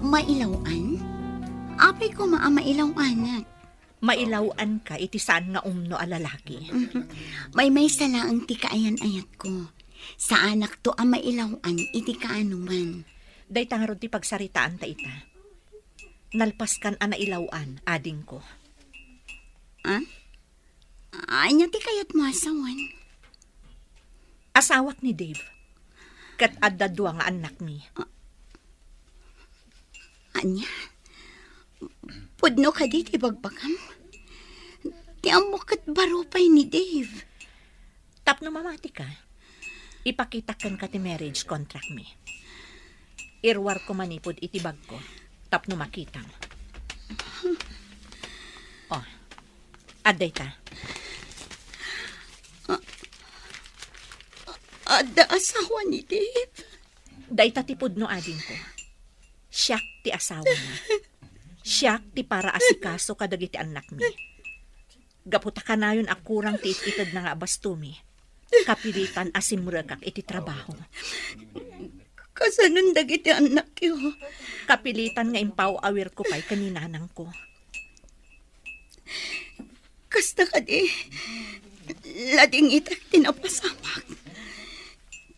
Mailaw-an? Apay koma a mailaw-anak? Mailaw-anka iti saan nga umno a lalaki. Maymaysa laeng ti kaayan-ayatko. Saanakto a mailaw-an iti kaanoman. Dayta ngarud ti pagsaritaanta ita. Nalpaskan a nailaw-an, adingko. Ah? Ania ti kayatmo a sawen? Asawak ni Dave. Ket adda dua nga annakmi. Ah. Ania? Pudno kadi ti ibagbagam? Ti ammok ket baro pay ni Dave. Tapno mamatika, ipakitak kenka ti marriage contract mi. Iruarko manipud iti bagko tapno makitam. Oh, adda ita. A-, adda asawa ni Dave? Dayta ti pudno, adingko. Siak ti asawana. Siak ti paraasikaso kadagiti annakmi. Gapu ta kanayon a kurang ti it-itedna nga abastomi, kapilitan a simrekak iti trabaho. Kasanon dagiti annakyo? Kapilitan nga impaw-awirko pay ken ni nanangko. Kasta kadi, ladingitak ti napasamak.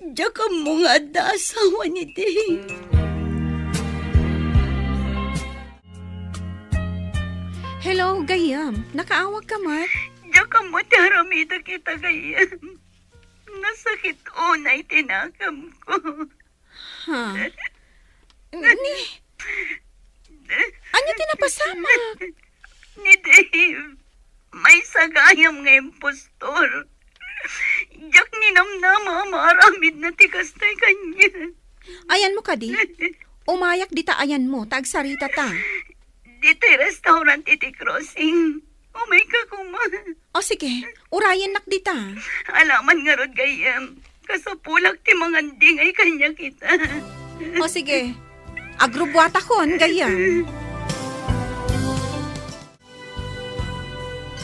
Diak ammo nga adda asawa ni Dave. Hello, gayyem. Nakaawagka met? Diak ammo ti aramidek ita, gayyem. Nasakit unay ti nakemko. Ha? Ni, ania ti napasamak? Ni Dave, maysa gayam nga impostor. Diak ninamnama a maaramidna ti kastoy kaniak. Ayanmo kadi? Umayak dita ayanmo ta agsaritata. Ditoy restaurant iti crossing. Umayka koma. O sige, urayennak dita. Alaman ngarud, gayyem. Kasapulak ti mangandingay kaniak ita. O sige, agrubbuatakon, gayyem.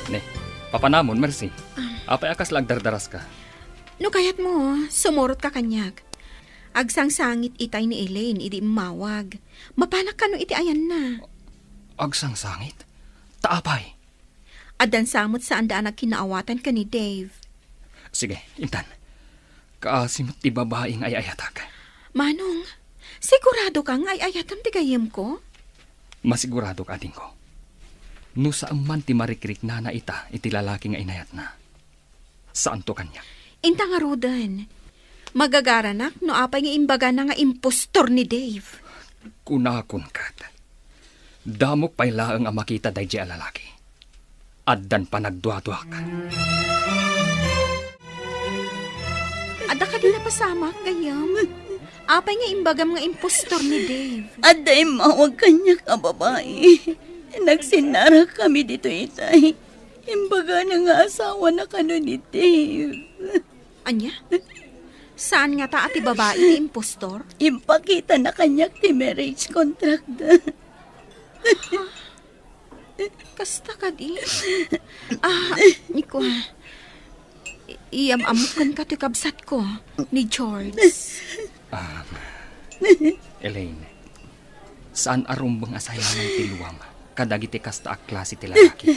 Ne, papanamon, Mercy. Ah. Apay a kasla agdardaraska? No kayatmo, sumurotka kaniak. Agsangsangit itay ni Elaine idi immawag. Mapanak kano iti ayanna. Agsangsangit? Ta apay? Addan sa met saan da a nagkinaawatan ken ni Dave. Sige, intan. Kaasi met ti babai nga ay-ayatak. Manong, sigurado ka nga ay-ayatam ti gayyemko? Masiguradok, adingko. No saan man ti marikriknana ita iti lalaki nga inayatna, saanto kaniak. Inta ngaruden, magagaranak no apay nga imbagana nga impostor ni Dave. Kunakon ket, damok pay laeng a makita daydiay a lalaki. Addan panagduaduak. Adda kadi napasamak, gayyem? Apay nga imbagam nga impostor ni Dave? Adda immawag kaniak a babai. Nagsinnarak kami ditoy itay. Imbagana nga asawana kano ni Dave. Ania? Saan ngata a ti babai ti impostor? Impakitana kaniak ti marriage contract da. Kasta kadi? Ah, Nikua. I-, iyam-ammok kenka ti kabsatko, ni George. Ah, Elaine, saan a rumbeng a sayangan ti luam kadagiti kasta a klase ti lalaki.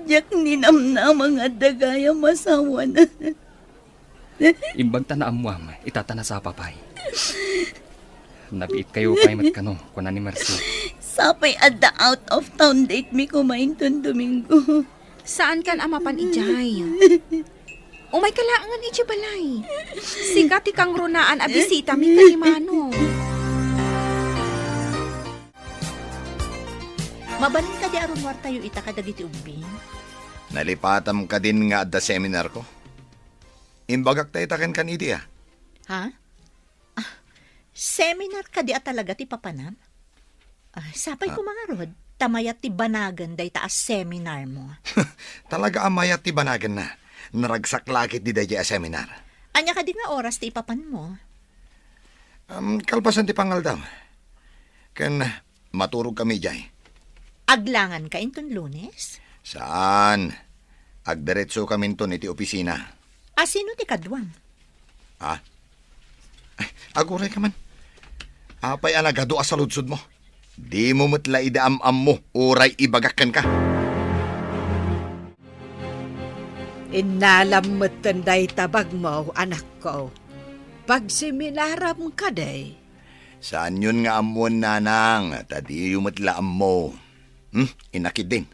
Diak ninamnama nga adda gayam asawana. Imbag ta naammuam, ita ta nasapa pay. Nabiitkayo pay met kano, kuna ni Mercy. Sapay adda out of town date mi koma inton Domingo. Saankan a mapan idiay. Umayka laengen idiay balay. Sika ti kangrunaan a bisitami ken ni Manong. Mabalin kadi a rummuartayo ita kadagiti ubbing? Nalipatam kadin nga adda seminarko? Imbagak ta ita kenka ni Dia. Ha? Ah, seminar kadi a talaga ti papanam? Ah, sapay Ah. koma ngarud, ta mayat ti banagen dayta a seminarmo. Talaga a mayat ti banagenna. Naragsak la ketdi daydiay a seminar. Ania kadi nga oras ti ipapanmo? Um, kalpasan ti pangaldaw. Ken maturogkami idiay. Aglanganka inton Lunes? Saan. Agdiretsokami inton iti opisina. A sino ti kaduam? Ha? Ay, agurayka man. Apay a nagadu a saludsodmo? Dimo met la idi am-ammo uray ibagak kenka. Innalam metten dayta bagmo, anakko. Pagseminaram kadi? Saanyon nga ammoen, nanang, ta diyo met la ammo. Hmm? Inakidin.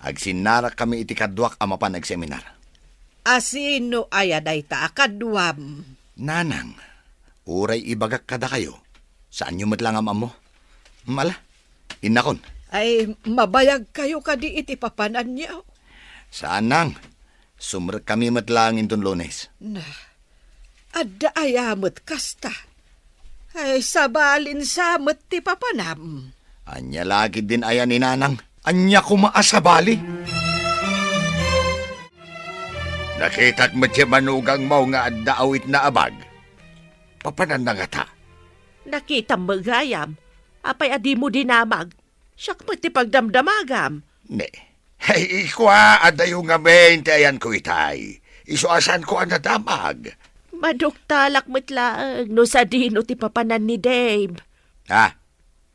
Agsinnarakkami iti kaduak a mapan agseminar. A sino aya dayta a kaduam? Nanang, uray ibagak kadakayo, saanyo met la nga am-ammo. Mala, innakon. Ay, mabayagkayo kadi iti papananyo? Saan, nang. Sumrekkami met laeng inton Lunes. Na, adda aya met kasta? Ay, sabalin sa met ti papanam. Ania la ketdin aya ni nanang? Ania koma a sabali? Nakitak met ti manugangmo nga adda awitna a bag. Papananna ngata? Nakitam met gayam. Apay a dimo dinamag? Siak met ti pagdamdamagam. Ne. Ay, ikua, adayo ngamin ti ayanko itay. Isu a saanko a nadamag. Maduktalak met laeng no sadino ti papanan ni Dave. Ha?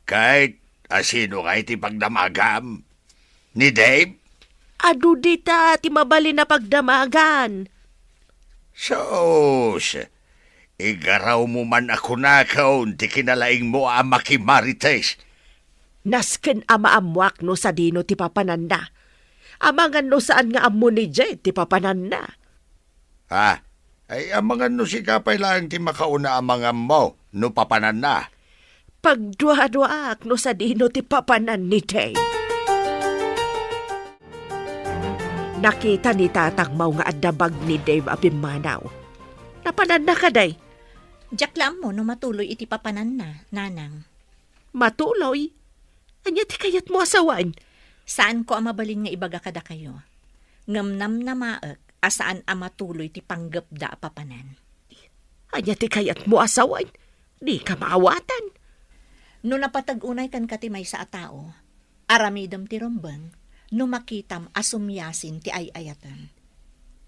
Ket a sino ngay ti pagdamagam? Ni Dave? Adu dita ti mabalin a pagdamagan. Sus, igarawmo man a kunakon ti kinalaingmo a makimarites. Nasken a maammoak no sadino ti papananna. Amangan no saan nga ammo ni Jed ti papananna. Ha? Ay, amangan no sika pay laeng ti makauna a mangammo no papananna. Pagduaduaak no sadino ti papanan ni Dave. Nakita ni tatangmo nga adda bag ni Dave a pimmanaw. Napananna kadi? Diak la ammo no matuloy iti papananna, nanang. Matuloy? Ania ti kayatmo a sawen? Saanko a mabalin nga ibaga kadakayo. Ngem namnamaek a saan a matuloy ti panggepda a papanan. Ania ti kayatmo a sawen? Dika maawatan. No napateg unay kenka ti maysa a tao, aramidem ti rumbeng no makitam a sumiasin ti ay-ayatem.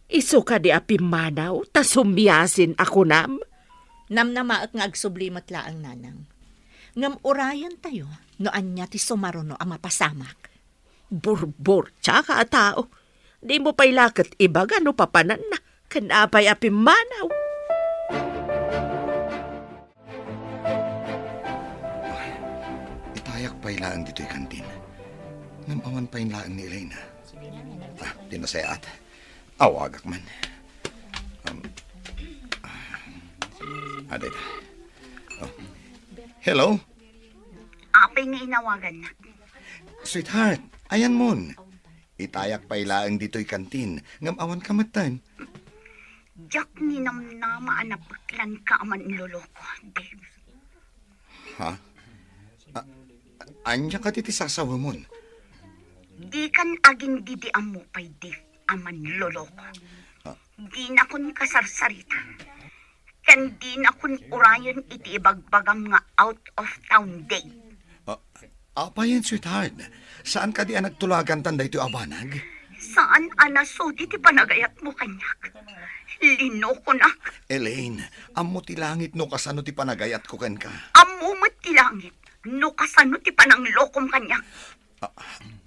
Isu kadi a pimmanaw ta sumiasin a kunam? Namnamaek nga agsubli met laeng, Nanang. Ngem urayentayo no ania ti sumaruno a mapasamak. Burburtiaka a tao. Dimo pay la ket ibaga no papananna ken apay a pimmanaw. Itayak pay laeng ditoy kantin. Ngem awan pay laeng ni Elena. Ah, ti nasayaat. Awagak man. Um, ah, dayta. Oh. Hello? Apay nga inawagannak? Sweetheart, ayanmon. Itayak pay laeng ditoy kantin, ngem awanka metten. Diak ninamnama a napeklanka a manloloko, Dave. Ha? A-, ania kadi ti sasawemon? Dikan agin-didiammo pay, Dave, a manloloko. Ah. Dinakon kasarsarita. Ken dinakon urayen iti ibagbagam nga out of town, Dave. Ah, apayen, sweetheart? Saan kadi a nagtulagantan daytoy a banag? Saan a nasudi ti panagayatmo kaniak. Linokonak. Elaine, ammo ti langit no kasano ti panagayatko kenka. Ammo met ti langit no kasano ti pananglokom kaniak. Ah,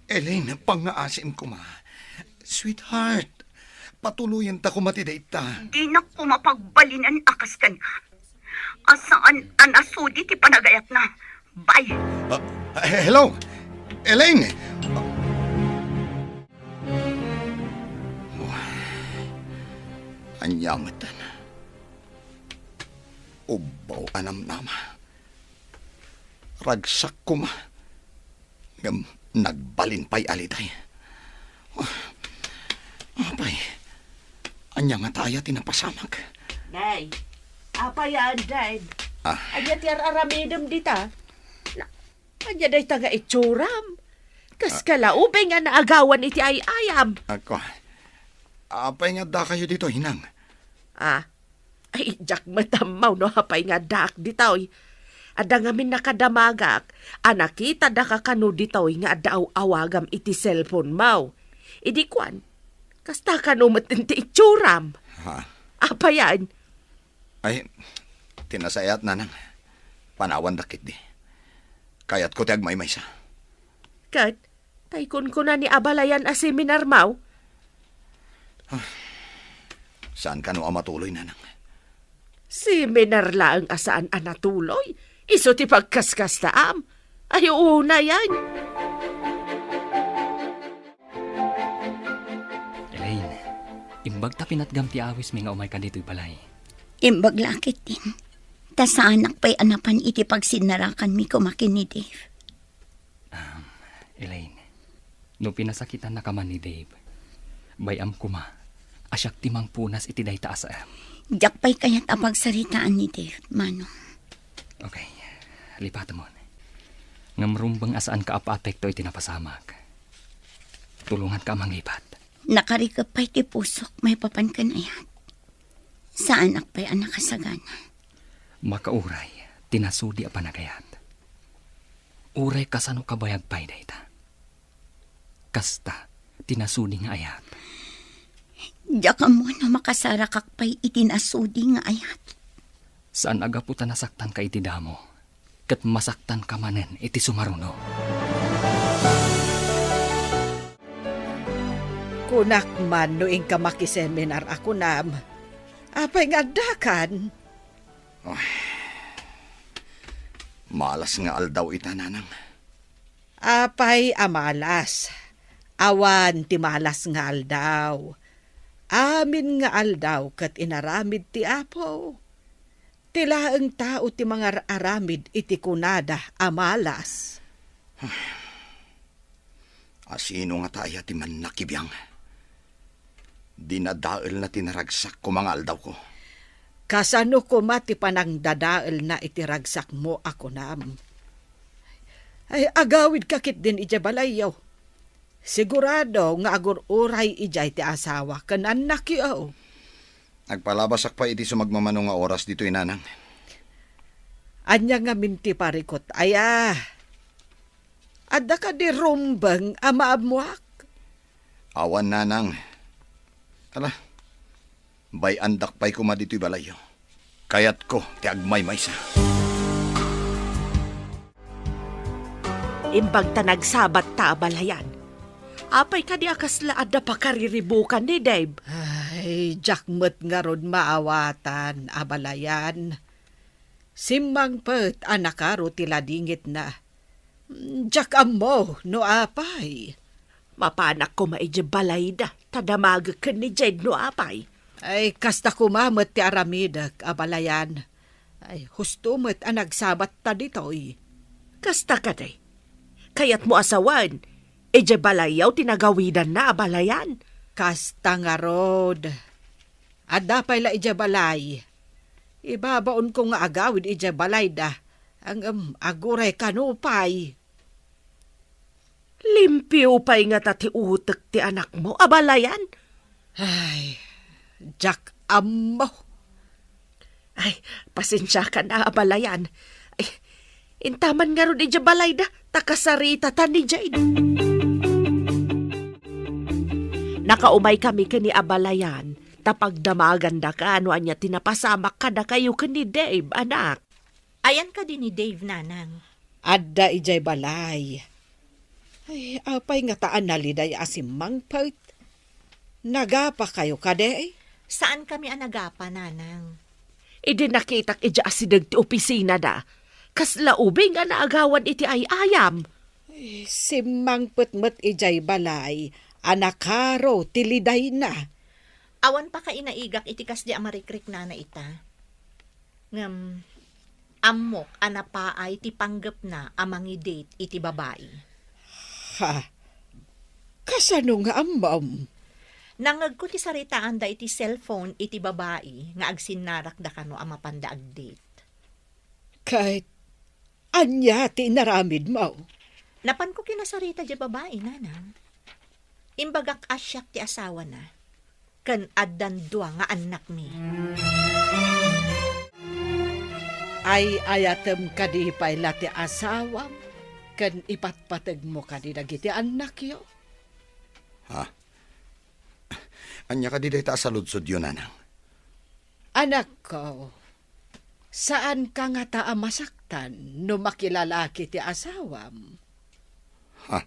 Elaine, pangngaasim koma. Sweetheart, patuloyenta koma ti dayta. Dinak koma pagbalinen a kas kenka. A saan a nasudi ti panagayatna. Bye. Ah, he-, hello? Elaine! Ah. Ania metten? Ubbaw a namnama. Ragsak koma. Ngem nagbalin pay a litay. Ah, apay, ania ngata aya ti napasamak? Nay, apay a, Dave? Ah. Ania ti ar-aramidem dita? Na, ania dayta nga itsuram? Kas Ah. kalaubing a naagawan iti ay-ayam. Ako, apay nga addakayo ditoy, Nang? Ah, Ay, diak met ammo no apay nga addaak ditoy. Adda ngamin nakadamagak a nakitadaka kano ditoy nga adda aw-awagam iti cellphone mo. Idi kuan, kasta kano met ti itsuram. Ha? Apayan? Ay, ti nasayaat, Nanang. Panawandak ketdi. Kayatko ti agmaymaysa. Ket, tay kunkuna ni abalayan a seminar mo? Ah, saan kano a matuloy, Nanang? Seminar laeng a saan a natuloy? Isu ti pagkaskastaam? Ay, unayan. Elaine, imbag ta pinatgam ti awismi nga umayka ditoy balay. Imbag la ketdin. Ta saanak pay a napan iti pagsinnarakanmi koma ken ni Dave. Um, Elaine, no pinasakitannaka man ni Dave, bay-am koma a siak ti mangpunas iti dayta a saem. Diak pay kayat a pagsaritaan ni Dave, Manong. Okay, lipatemon. Ngem rumbeng a saanka a paapekto iti napasamak. Tulonganka a mangibat. Nakarikep pay ti pusok maipapan ken ayat. Saanak pay a nakasagana. Makauray ti nasudi a panagayat. Uray kasano kabayag pay dayta. Kasta ti nasudi nga ayat. Diak ammo no makasarakak pay iti nasudi nga ayat. Saan a gapu ta nasaktanka iti damo, ket masaktanka manen iti sumaruno. Kunak man no inka makiseminar a kunam, apay nga addakan? Ay, malas nga aldaw ita, Nanang. Apay a malas? Awan ti malas nga aldaw. Amin nga aldaw ket inaramid ti Apo. Ti laeng tao ti mangar-aramid iti kunada a malas. Asino ngata aya ti mannakibiang? Dinadaelna ti naragsak koma nga aldawko. Kasano koma ti panangdadaelna iti ragsakmo a kunam? Ay, agawidka ketdin idiay balayyo. Sigurado nga agur-uray idiay ti asawa ken annakyo. Agpalabasak pay iti sumagmamano nga oras ditoy, Nanang. Ania ngamin ti parikut aya? Adda kadi rumbeng a maammoak? Awan, Nanang. Ala, bay-andak pay koma ditoy balayyo. Kayatko ti agmaymaysa. Imbag ta nagsabat ta abalayan. Apay kadi a kasla adda pakariribukan ni Dave? Ay, diak met ngarud maawatan, abalayan. Simmangpet a nakaro ti ladingitna. Diak ammo no apay. Mapanak koma idiay balayda, ta damagek ken ni Jade no apay. Ay, kasta koma met ti aramidek, abalayan. Ay, husto met a nagsabat ta ditoy. Kasta kadi? Kayatmo a sawen, idiay balayyo ti nagawidanna, abalayan? Kasta ngarud. Adda pay la idiay balay. Ibabaonko nga agawid idiay balayda. Ngem aguray kano pay. Limpio pay ngata ti utek ti anakmo, abalayan? Ay, diak ammo. Ay, pasensiakan a, abalayan. Ay, intaman ngarud idiay balayda, ta kasaritata ni Jade. Nakaumaykami ken ni abalayan, ta pagdamagandaka no ania ti napasamak kadakayo ken ni Dave, anak. Ayan kadi ni Dave, nanang? Adda idiay balay. Ay, apay ngata a naliday a simmangpet? Nagapakayo kadi? Saankami a nagapa, nanang. Idi nakitak idiay asideg ti opisinada, kasla ubing a naagawan iti ay-ayam. Ay, simmangpet met idiay balay a nakaro ti lidayna. Awan pakainaigak iti kasdi a marikriknana ita. Ngem, ammok a napaay ti panggepna a mangi-date iti babai. Ha? Kasano nga ammom? Nangngegko ti saritaanda iti cellphone iti babai nga agsinnarakda kano a mapanda ag-date. Ket ania ti inaramidmo? Napanko kinasarita diay babai, nanang. Imbagak a siak ti asawana, ken addan dua nga annakmi. Ay-ayatem kadi pay la ti asawam ken ipatpategmo kadi dagiti annakyo? Ha? Ania kadi dayta a saludsodyo, nanang? Anakko, saanka ngata a masaktan no makilalaki ti asawam? Ha?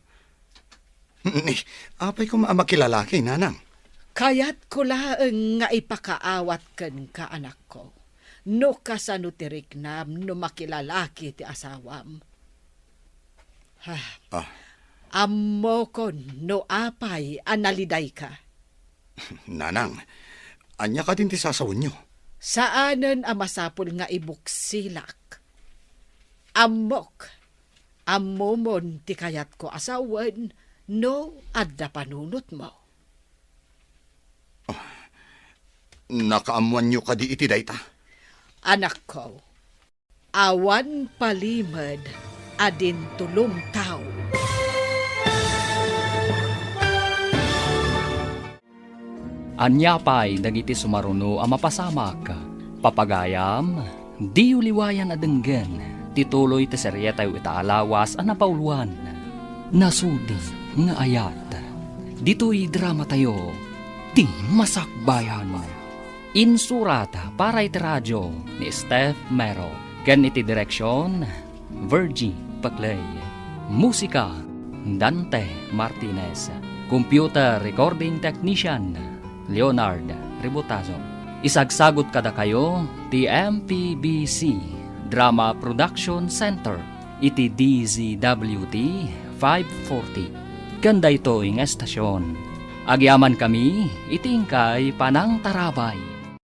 Ni, apay koma a makilalaki, nanang? Kayatko laeng nga ipakaawat kenka, anakko, no kasano ti riknam no makilalaki ti asawam. Ha. Ah. Ammokon no apay a nalidayka. Nanang, ania kadin ti sasawenyo? Saanen a masapul nga ibuksilak. Ammok, ammomon ti kayatko a sawen no adda panunotmo. Ah, nakaammoanyo kadi iti dayta? Anakko, awan palimed a dintulong tao. Ania pay dagiti sumaruno a mapasamak? Papagayam, diyo liwayan a denggen ti tuloy ti serietayo ita a lawas a napauloan, Nasudi nga Ayat. Ditoy dramatayo, Ti Masakbayan. Insurat para iti radio ni Steph Mero ken iti direksion, Virgie Paclay. Musika, Dante Martinez. Computer recording technician, Leonard Ributazo. Isagsagut kadakayo ti M P B C Drama Production Center iti D Z W T five forty. Ken daytoy nga estasion, agyamankami iti inkay panangtarabay.